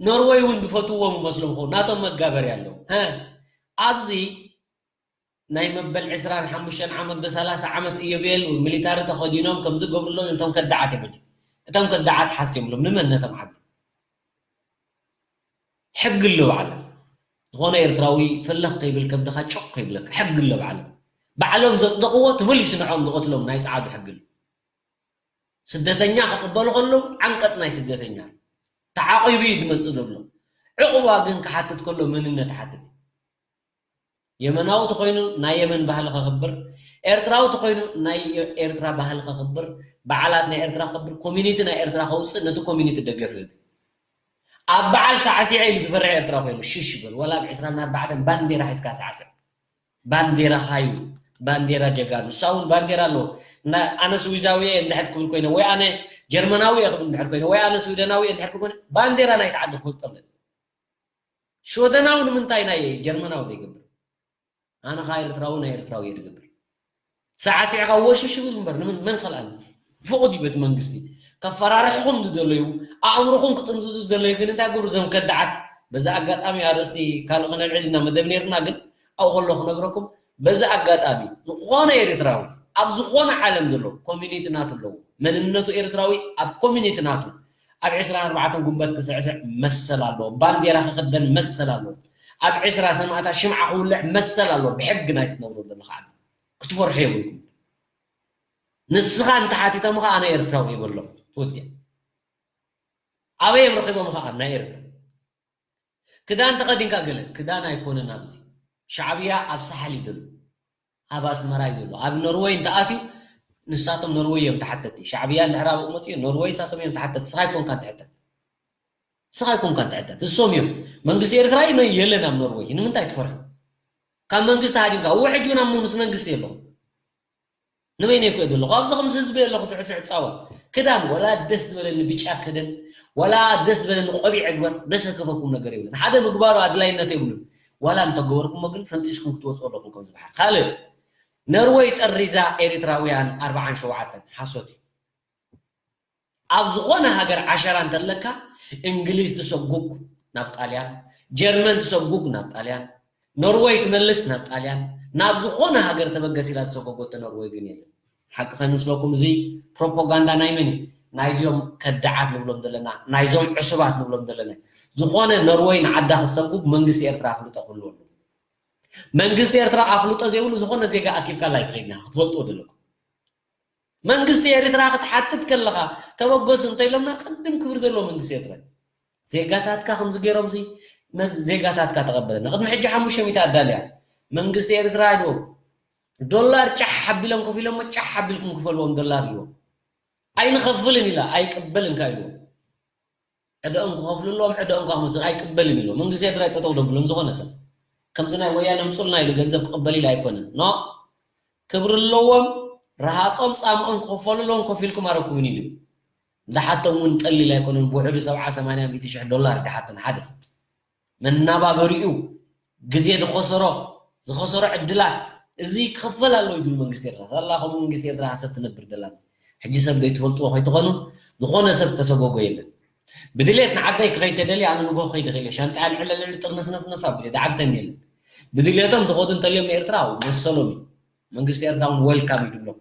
ኖርወይ እውን ዝፈትዎም ይመስሎም ኾ ናቶም መጋበሪ ኣለዉ። ሀ፣ ኣብዚ ናይ መበል ዕስራን ሓሙሽተን ዓመት ዶ ሰላሳ ዓመት እዮቤል ሚሊታሪ ተኸዲኖም ከምዚ ገብርሎም እዮም። እቶም ከዳዓት እዮም። እቶም ከዳዓት ሓስ የብሎም። ንመን ነቶም ዓዲ? ሕጊ ኣሎ ባዕሎም። ዝኾነ ኤርትራዊ ፈለኽ ከይብል ከብድኻ ጮቕ ከይብለካ። ሕጊ ኣሎ ባዕሎም። ባዕሎም ዘጽደቕዎ ትብል ይስንዖም ዝቐትሎም ናይ ጸዓዱ ሕጊ ኣሎ። ስደተኛ ክቕበሉ ከለዉ ዓንቀጽ ናይ ስደተኛ ኣሎ። ተዓቒቡ እዩ ዝመጽእ ዘሎ። ዕቑባ ግን ክሓትት ከሎ መንነት ሓትት። የመናዊ ተኾይኑ ናይ የመን ባህሊ ከኽብር፣ ኤርትራዊ ተኾይኑ ናይ ኤርትራ ባህሊ ከኽብር፣ በዓላት ናይ ኤርትራ ከኽብር፣ ኮሚኒቲ ናይ ኤርትራ ከውጽእ፣ ነቲ ኮሚኒቲ ደገፍ ይህብ። ኣብ በዓል ሳዕሲዐ ኢሉ ዝፈርሕ ኤርትራ ኮይኑ ሽሽ ይበል። ወላ ኣብ ዕስራን ኣርባዕተን ባንዴራ ሒዝካ ሳዕስዕ። ባንዴራኻ እዩ፣ ባንዴራ ጀጋኑ። ንሳ እውን ባንዴራ ኣለዎ። እና ኣነ ስዊዛዊ እየ እንድሕር ክብል ኮይነ፣ ወይ ኣነ ጀርመናዊ እየ ክብል እንድሕር ኮይነ፣ ወይ ኣነ ስዊደናዊ እየ እንድሕር ክብል ኮይነ፣ ባንዴራ ናይቲ ዓዲ ክፈልጦ ኣለኒ። ሽወደናዊ ንምንታይ ናይ ጀርመናዊ ዘይገብር? ኣነ ኸኣ ኤርትራዊ ናይ ኤርትራዊ እየ ዝገብር። ሳዕሲዕካ ወሽሽ ይብል እምበር፣ ንምን-፣ መን ከልኣኒ? ፍቑድ እዩ በቲ መንግስቲ። ከፈራርሕኹም ዝደለዩ፣ ኣእምሮኹም ክጥምዝዙ ዝደለዩ ግን እንታይ ገብሩ እዞም ከዳዓት? በዚ ኣጋጣሚ ኣርእስቲ ካልእ ከነልዕል ኢና መደብ ነይርና፣ ግን ኣብኡ ከሎ ክነግረኩም፣ በዚ ኣጋጣሚ ዝኾነ ኤርትራዊ ኣብ ዝኾነ ዓለም ዘሎ ኮሚኒቲ ናቱ ኣለዎ። መንነቱ ኤርትራዊ ኣብ ኮሚኒቲ ናቱ ኣብ ዕስራን ኣርባዕተን ጉንበት ክስዕስዕ መሰል ኣለዎ። ባንዴራ ክኽደን መሰል ኣለዎ። ኣብ ዕስራ ሰማእታት ሽምዓ ክውልዕ መሰል ኣለዎ። ብሕጊ ናይ ትነብሩ ዘለኻ ዓዲ ክትፈርሑ የብልኩም። ንስኻ እንተሓቲቶም ኸዓ ኣነ ኤርትራዊ ይበሎም። ትወድያ። ኣበይ እዮም ረኺቦም ኸዓ ኣብ ናይ ኤርትራ? ክዳን ተኸዲንካ ገለ፣ ክዳን ኣይኮነን ኣብዚ። ሻዕብያ ኣብ ሳሕል እዩ ዘሎ። ኣብ ኣስመራ እዩ ዘሎ። ኣብ ኖርወይ እንተኣትዩ ንሳቶም ኖርወይ እዮም ተሓተቲ። ሻዕብያ እንድሕር ኣብኡ መፅኡ ኖርወይ ንሳቶም እዮም ተሓተቲ። ንስኻ ኣይኮንካን ትሕተት። ንስኻ ኣይኮንካን ትሕተት። እሶም እዮም። መንግስቲ ኤርትራ እዩ የለን ኣብ ኖርወይ። ንምንታይ ትፈርሑ? ካብ መንግስቲ ሃዲምካ። እወ ሕጂ እውን ኣብ ምስ መንግስቲ የለኹም። ንበይነይ እኮ እየ ዘለኹ። ኣብዚ ከምዚ ህዝቢ ኣለኹ ስዕስዕ እጻወት። ክዳን ወላ ደስ ዝበለኒ ብጫ ክደን፣ ወላ ደስ ዝበለኒ ቆቢዕ እግበር፣ ደስ ዘከፈኩም ነገር የብሉን። ሓደ ምግባሩ ኣድላይነት የብሉን። ዋላ እንተገበርኩሞ ግን ፈንጢስኩም ክትወጽኡ ኣለኩም ከምዚ በሓር። ካልእ ነርወይ ጠሪዛ ኤሪትራውያን ኣርብዓን ሸውዓተን ሓሶት እዩ። ኣብ ዝኾነ ሃገር ዓሸራ እንተለካ እንግሊዝ ትሰጉግ ናብ ጣልያን፣ ጀርመን ትሰጉግ ናብ ጣልያን፣ ኖርወይ ትመልስ ናብ ጣልያን፣ ናብ ዝኾነ ሃገር ተበገስ ኢላ ዝሰጎጎቶ ኖርወይ ግን የለን። ሓቂ ከይመስለኩም እዚ ፕሮፓጋንዳ ናይ መን እዩ? ናይዚኦም ከዳዓት ንብሎም ዘለና፣ ናይዞም ዕሱባት ንብሎም ዘለና። ዝኾነ ኖርወይ ንዓዳ ክትሰጉግ መንግስቲ ኤርትራ ኣፍልጦ ክህልዎ ኣለዎ። መንግስቲ ኤርትራ ኣፍልጦ ዘይብሉ ዝኾነ ዜጋ ኣኪብካላ ኣይትኸይድና ክትፈልጥዎ ዘለኩም። መንግስቲ ኤርትራ ክትሓትት ከለኻ ተበገሱ እንተኢሎምና ቅድም ክብሪ ዘለዎ መንግስቲ ኤርትራ እዩ። ዜጋታትካ ከምዚ ገይሮምሲ መግ-፣ ዜጋታትካ ተቐበለና። ቅድሚ ሕጂ ሓሙሽተ ሚእቲ ኣዳልያ መንግስቲ ኤርትራ ኢልዎም ዶላር ጫሕ ኣቢሎም ከፊሎሞ ጫሕ ኣቢልኩም ክፈልዎም ዶላር ኢልዎም። ኣይንኸፍልን ኢላ ኣይቅበልን ካ ኢልዎም። ዕደኦም ክኸፍሉ ኣለዎም፣ ዕደኦም ከዓ መስ-፣ ኣይቅበልን ኢልዎም። መንግስቲ ኤርትራ እዩ ጠጠው ደብሎም ዝኾነ ሰብ። ከምዚ ናይ ወያነ ምጹልና ኢሉ ገንዘብ ክቕበል ኢሉ ኣይኮነን። ኖ፣ ክብሪ ኣለዎም፣ ረሃጾም ጻምኦም ክኸፈሉ ኣለዎም፣ ከፊልኩም ኣረኩብን ኢሉ። ዝሓቶም እውን ቀሊል ኣይኮነን፣ ብውሕዱ ሰብዓ ሰማንያ ሚእቲ ሽሕ ዶላር ዝሓቶም ሓደ ሰብ። መናባበሪኡ፣ ግዜ ዝኸሰሮ፣ ዝኸሰሮ ዕድላት፣ እዚ ክኸፈል ኣለዎ ይብል መንግስቲ ኤርትራ። ሳላ ከምኡ መንግስቲ ኤርትራ ሃሰት ትነብር ዘላ። ሕጂ ሰብ ዘይትፈልጥዎ ከይትኾኑ፣ ዝኾነ ሰብ ተሰጎጎ የለን። ብድሌት ንዓደይ ክኸይድ ተደልየ፣ ኣነ ንጎ ክኸይድ ይኽእል እየ። ሻንጣ ልዕለ ልዕሊ ጥርንፍንፍንፍ ኣቢለ፣ ዝዓግተኒ የለን። ብድሌቶም ዝኸዱ እንተልዮም ንኤርትራ፣ መሰሎም እዩ። መንግስቲ ኤርትራ እውን ዌልካም እዩ ዝብሎም።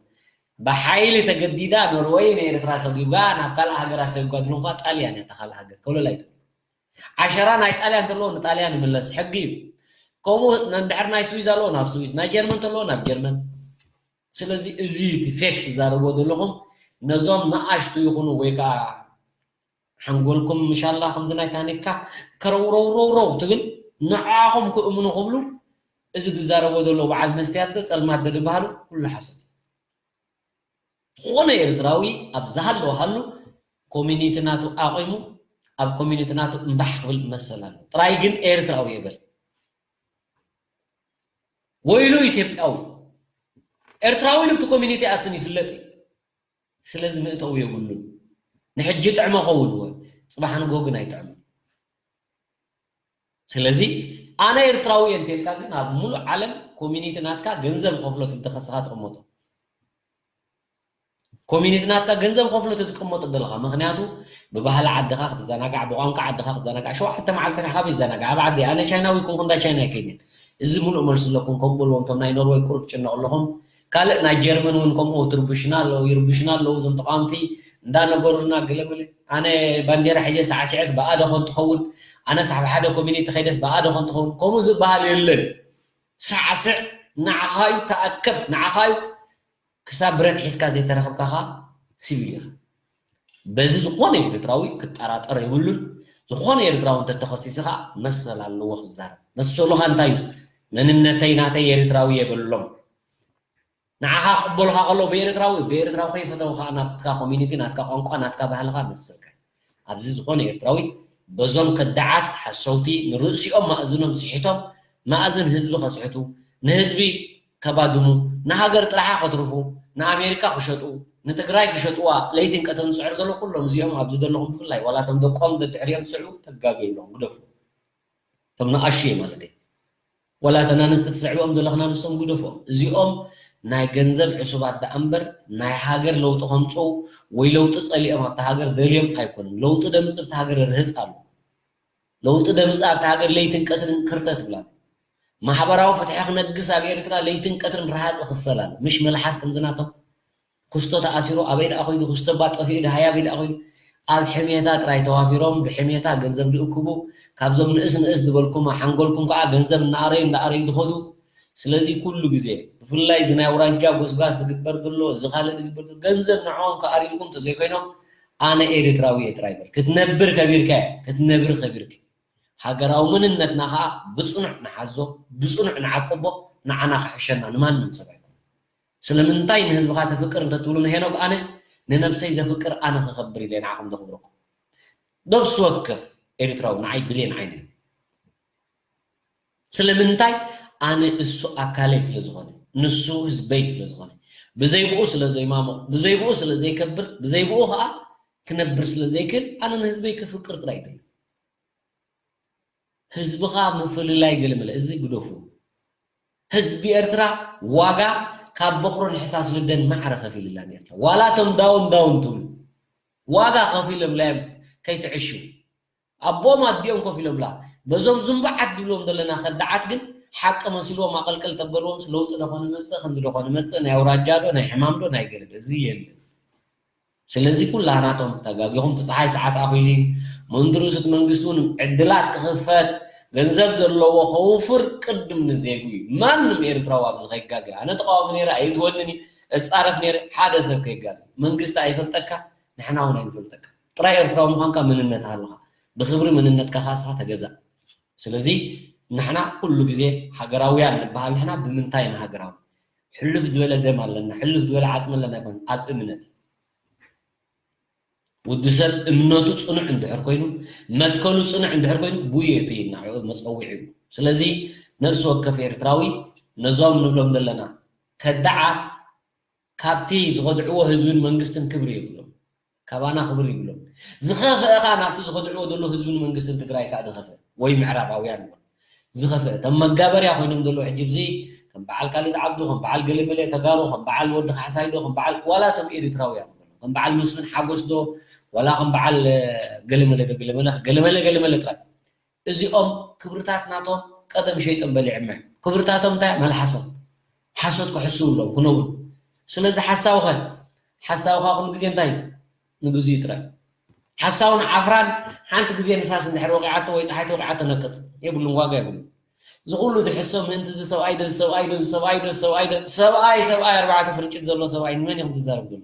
ብሓይሊ ተገዲዳ ኖርወይ ንኤርትራ ሰጒጓ፣ ናብ ካልእ ሃገራት ሰጒጓ ዝብሎም እኳ ጣልያን እያ፣ እታ ካልእ ሃገር። ኮለል ኣይትብሉ። ዓሸራ ናይ ጣልያን እንተለዎ ንጣልያን ይምለስ፣ ሕጊ እዩ። ከምኡ እንድሕር ናይ ስዊዝ ኣለዎ ናብ ስዊዝ፣ ናይ ጀርመን እንተለዎ ናብ ጀርመን። ስለዚ እዚ እቲ ፌክ ትዛረብዎ ዘለኹም ነዞም ንኣሽቱ ይኹኑ ወይ ከዓ ሓንጎልኩም ምሻላ ከምዚ ናይ ታኒካ ከረውረውረውረው ትብል ንዓኹም ክእምኑ ክብሉ እዚ ዝዛረብዎ ዘሎ በዓል መስትያት ዶ ጸልማት ዶ ዝበሃሉ ኩሉ ሓሶት። ዝኾነ ኤርትራዊ ኣብ ዝሃለወ ሃሉ ኮሚኒቲ ናቱ ኣቑሙ ኣብ ኮሚኒቲ ናቱ እምባሕ ክብል መሰል ኣሎ። ጥራይ ግን ኤርትራዊ ይበል። ወይሉ ኢትዮጵያዊ። ኤርትራዊ ኢሉ ኣብቲ ኮሚኒቲ ኣትን ይፍለጥ እዩ። ስለዚ ምእተው የብሉን። ንሕጂ ጥዕመ ኸውን እወ፣ ጽባሕ ንግሆ ግን ኣይጥዕምን። ስለዚ ኣነ ኤርትራዊ እየ እንተልካ ግን ኣብ ሙሉእ ዓለም ኮሚኒቲ ናትካ ገንዘብ ከፍሎ ትደኸስኻ ትቕመጦ። ኮሚኒቲ ናትካ ገንዘብ ከፍሎ ትጥቀመጦ ዘለኻ። ምኽንያቱ ብባህሊ ዓድኻ ክትዘናጋዕ፣ ብቋንቋ ዓድኻ ክትዘናጋዕ። ሸውዓተ መዓልቲ ርሕኻ ይዘናጋዕ። ኣብ ዓዲ ኣነ ቻይናዊ ኮንኩ እንዳ ቻይና ኣይከይድን። እዚ ሙሉእ መልሲ ኣለኩም። ከምኡ በልዎም እቶም ናይ ኖርወይ ቁሩብ ጭነቕ ኣለኹም። ካልእ ናይ ጀርመን እውን ከምኡ ትርብሽና ኣለዉ፣ ይርብሽና ኣለዉ እዞም ተቃወምቲ እንዳነገሩና ገለ መለ። ኣነ ባንዴራ ሒዘ ሳዕሲዐስ ብኣደ ኮን ትኸውን፣ ኣነስ ኣብ ሓደ ኮሚኒቲ ከይደስ ብኣደ ኮን ትኸውን። ከምኡ ዝበሃል የለን። ሳዕስዕ ንዓኻ እዩ፣ ተኣከብ ንዓኻ እዩ። ክሳብ ብረት ሒዝካ ዘይተረኸብካ ኸኣ ሲቪል ኢኻ። በዚ ዝኾነ ኤርትራዊ ክጠራጠር የብሉን። ዝኾነ ኤርትራዊ እንተተኸሲሱ ኸኣ መሰል ኣለዎ ክዛረብ። መሰሉ ኸኣ እንታይ እዩ? መንነተይ ናተይ ኤርትራዊ የበሎም። ንዓኻ ክቕበሉኻ ከለዉ ብኤርትራዊ፣ ብኤርትራዊ ከይፈተዉ ኸኣ ናትካ ኮሚኒቲ፣ ናትካ ቋንቋ፣ ናትካ ባህልኻ መሰልካ እዩ። ኣብዚ ዝኾነ ኤርትራዊ በዞም ከዳዓት ሓሰውቲ ንርእሲኦም ማእዝኖም ስሒቶም ማእዝን ህዝቢ ከስሕቱ፣ ንህዝቢ ከባድሙ፣ ንሃገር ጥራሓ ከትርፉ፣ ንኣሜሪካ ክሸጡ፣ ንትግራይ ክሸጥዋ ለይትን ቀትርን ዝጽዕሩ ዘለዉ ኩሎም እዚኦም ኣብዚ ዘለኹም ብፍላይ ዋላ እቶም ደቆም ደድሕሪኦም ትስዕቡ ተጋግዩ ኣለኹም ግደፉ። እቶም ንኣሹ እየ ማለተይ። ዋላ እተን ኣንስቲ ትስዕብኦም ዘለኽን ኣንስቶም ግደፍኦም። እዚኦም ናይ ገንዘብ ዕሱባት ደኣ እምበር ናይ ሃገር ለውጢ ከምጽኡ ወይ ለውጢ ጸሊኦም ኣብታ ሃገር ደልዮም ኣይኮኑን። ለውጢ ደምጽእ ኣብታ ሃገር ርህጽ ኣሎ። ለውጢ ደምጽእ ኣብታ ሃገር ለይትን ቀትርን ክርተት ይብላ። ማሕበራዊ ፍትሒ ክነግስ ኣብ ኤርትራ ለይትን ቀትርን ረሃጽ ይኽፈል ኣሎ። ምሽ መልሓስ ከምዚ ናቶም ክስቶ ተኣሲሩ ኣበይ ደኣ ኾይዱ፣ ክስቶ እባ ጠፊኡ ደሃይ ኣበይ ደኣ ኾይዱ፣ ኣብ ሕሜታ ጥራይ ተዋፊሮም ብሕሜታ ገንዘብ ዝእክቡ፣ ካብዞም ንእስ ንእስ ዝበልኩም ሓንጎልኩም ከኣ ገንዘብ እናኣረዩ እናኣረዩ ዝኸዱ። ስለዚ ኩሉ ግዜ ብፍላይ እዚ ናይ ኣውራጃ ጎስጓስ ዝግበር ዘሎ፣ እዚ ካልእ ዝግበር ዘሎ ገንዘብ ንዕኦም ከኣርዩልኩም እንተዘይኮይኖም ኣነ ኤርትራዊ እየ ጥራይ በል። ክትነብር ከቢርካ እየ፣ ክትነብሪ ከቢርኪ። ሃገራዊ መንነትና ከኣ ብጽኑዕ ንሓዞ፣ ብጽኑዕ ንዓቅቦ፣ ንዓና ክሕሸና ንማንም ሰብ ኣይኮነን። ስለምንታይ ንህዝብኻ ተፍቅር እንተትብሉኒ ሄኖግ ኣነ ንነብሰይ ዘፍቅር ኣነ ክኸብር ኢለ ንዓኹም ዘኽብረኩም። ነብሲ ወከፍ ኤርትራዊ ንዓይ ብሌን ዓይነይ። ስለምንታይ ኣነ እሱ ኣካለይ ስለ ዝኾነ፣ ንሱ ህዝበይ ስለ ዝኾነ፣ ብዘይ ብኡ ስለ ዘይማሙቕ፣ ብዘይ ብኡ ስለ ዘይከብር፣ ብዘይ ብኡ ኸኣ ክነብር ስለ ዘይክእል ኣነ ንህዝበይ ክፍቅር ጥራይ ይደሊ። ህዝብኻ ምፍልላይ ገለመለ እዚ ግደፉ። ህዝቢ ኤርትራ ዋጋ ካብ በኽሮን ሕሳስ ልደን ማዕረ ከፊልላ ነርታ። ዋላ እቶም ዳውን ዳውን ትብሉ ዋጋ ከፊሎም ላዮም ከይትዕሽው። ኣቦም ኣዲኦም ኮፍ ኢሎምላ። በዞም ዝንቡዓት ድብሎም ዘለና ከዳዓት ግን ሓቂ መሲልዎም ኣቐልቀል ተበልዎም ለውጢ ዶ ኾነ መጽእ ከምዚ ዶ ኾነ መጽእ ናይ ኣውራጃ ዶ ናይ ሕማም ዶ ናይ ገለ ዶ እዚ የለን። ስለዚ ኩላህናቶም ተጋጊኹም እቲ ፀሓይ ሰዓት ኣኺሉ እዩ። መንድርኡስ እቲ መንግስቲ እውን ዕድላት ክኽፈት ገንዘብ ዘለዎ ከውፍር ቅድም ንዜጉ እዩ። ማንም ኤርትራዊ ኣብዚ ከይጋገ ኣነ ተቃዋሚ ነይረ ኣይትወንን እዩ እፃረፍ ነይረ ሓደ ሰብ ከይጋገ መንግስቲ ኣይፈልጠካ ንሕና እውን ኣይንፈልጠካ ጥራይ ኤርትራዊ ምዃንካ መንነት ኣለካ ብኽብሪ መንነትካ ካስኻ ተገዛእ። ስለዚ ንሕና ኩሉ ግዜ ሃገራውያን ንበሃል ንሕና ብምንታይ ኢና ሃገራዊ? ሕሉፍ ዝበለ ደም ኣለና፣ ሕሉፍ ዝበለ ዓጽሚ ኣለና ኣይኮነን፣ ኣብ እምነት። ወዲ ሰብ እምነቱ ጽኑዕ እንድሕር ኮይኑ፣ መትከሉ ጽኑዕ እንድሕር ኮይኑ፣ ብኡ እዩ እቲ ንዕኡ መጸውዒኡ። ስለዚ ነፍሲ ወከፍ ኤርትራዊ ነዞም ንብሎም ዘለና ከዳዓት ካብቲ ዝኸድዕዎ ህዝብን መንግስትን ክብሪ የብሎም። ካባና ክብሪ ይብሎም። ዝኸፍአ ኸኣ ናብቲ ዝኸድዕዎ ዘሎ ህዝብን መንግስትን ትግራይ ከኣ ዝኸፍአ ወይ ምዕራባውያን ይበል። ዝኸፍአ እቶም መጋበርያ ኮይኖም ዘለዉ ሕጂ ብዚ ከም በዓል ካሊድ ዓብዱ ከም በዓል ገለመለ ተጋሩ ከም በዓል ወዲ ካሕሳይዶ ከም በዓል ዋላ እቶም ኤሪትራውያን ይበሉ ከም በዓል መስፍን ሓጎስዶ ዋላ ከም በዓል ገለመለ ዶ ገለመለ ገለመለ ገለመለ ጥራይ እዚኦም ክብርታት ናቶም ቀደም ሸይጦም በሊዕማ ክብርታቶም እንታይ መልሓሶም ሓሶት ክሕስውሎም ክነብሩ ስለዚ ሓሳውኸ ሓሳውኻ ኩሉ ግዜ እንታይ ንግዙ ይጥረ ሓሳውን ዓፍራን ሓንቲ ግዜ ንፋስ እንድሕር ወቂዓቶ ወይ ፀሓይ ተወቂዓቶ ነቅፅ የብሉን ዋጋ የብሉ ዝኩሉ ዝሕሶ ምእንቲ እዚ ሰብኣይ ዶ ሰብኣይ ዶ ሰብኣይ ዶ ሰብኣይ ዶ ሰብኣይ ሰብኣይ ኣርባዕተ ፍርጭት ዘሎ ሰብኣይ ንመን እዮም ትዛረብ ዘሎ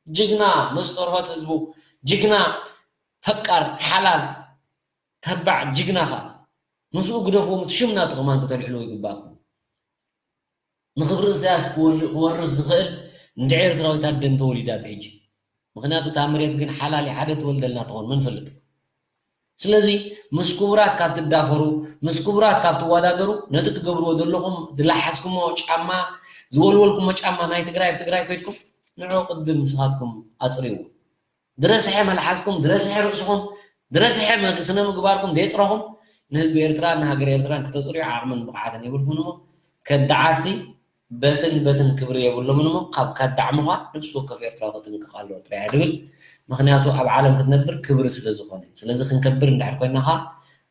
ጅግና መስጦርሆት ህዝቡ ጅግና ፈቃር ሓላል ተባዕ ጅግና ኸዓ ምስኡ ግደፍዎም እቲ ሽም ናቱ ከማን ክተልዕልዎ ይግባእኩም። ንኽብሪ እሳያስ ክወርስ ዝኽእል እንድዒ ኤርትራዊት ኣደ እንተወሊዳ ብሕጂ። ምኽንያቱ እታ መሬት ግን ሓላል እያ ሓደ ትወልደልና ትኾን መን ፈልጥ። ስለዚ ምስ ክቡራት ካብ ትዳፈሩ፣ ምስ ክቡራት ካብ ትወዳደሩ፣ ነቲ ትገብርዎ ዘለኹም ዝለሓስኩሞ ጫማ፣ ዝወልወልኩሞ ጫማ ናይ ትግራይ ኣብ ትግራይ ከይድኩም ንዑ ቅድም ንስኻትኩም ኣፅርይዎ። ዝረስሐ መልሓስኩም፣ ዝረስሐ ርእስኹም፣ ዝረስሐ መግ-፣ ስነ ምግባርኩም ዘየፅረኹም ንህዝቢ ኤርትራን ንሃገር ኤርትራን ክተፅርዩ ዓቕምን ብቕዓትን የብልኩምን እሞ ከዳዓትሲ በትን በትን ክብሪ የብሎምን እሞ ካብ ከዳዕ ምዃን ነብሲ ወከፍ ኤርትራዊ ክጥንቀቕ ኣለዎ ጥራይ እየ ዝብል። ምኽንያቱ ኣብ ዓለም ክትነብር ክብሪ ስለ ዝኾነ። ስለዚ ክንከብር እንድሕር ኮይንና ኸኣ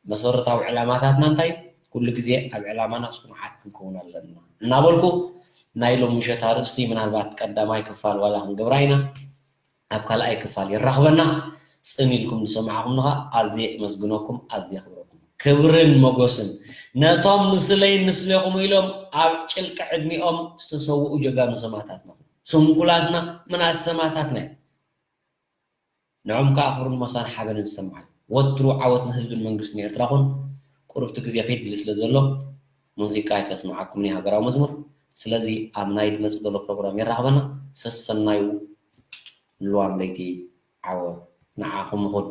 መሰረታዊ ዕላማታትና እንታይ እዩ? ኩሉ ግዜ ኣብ ዕላማና ጽኑዓት ክንከውን ኣለና እናበልኩ ናይ ሎም ምሸት ኣርእስቲ ምናልባት ቀዳማይ ክፋል ዋላ ክንገብራ ኢና። ኣብ ካልኣይ ክፋል የራኽበና። ጽን ኢልኩም ዝሰማዕኹምኒ ኸኣ ኣዝየ እመስግነኩም፣ ኣዝየ የኽብረኩም። ክብርን ሞጎስን ነቶም ንስለይን ንስሌኹም ኢሎም ኣብ ጭልቂ ዕድሚኦም ዝተሰውኡ ጀጋኑ ሰማእታትና፣ ስንኩላትና ምናት ሰማእታትና እዮም። ንዖም ከኣ ክብርን ሞሳን ሓበንን ዝሰምዓሉ። ወትሩ ዓወት ንህዝብን መንግስትን ኤርትራ ኹን። ቁሩብቲ ግዜ ከይድ ኢሉ ስለ ዘሎ ሙዚቃ ኣይከስምዓኩምን እየ ሃገራዊ መዝሙር። ስለዚ ኣብ ናይ ዝመጽእ ዘሎ ፕሮግራም የራኽበና። ሰሰናዩ። ልዋም ለይቲ ዓወት ንዓኹም ይኹን።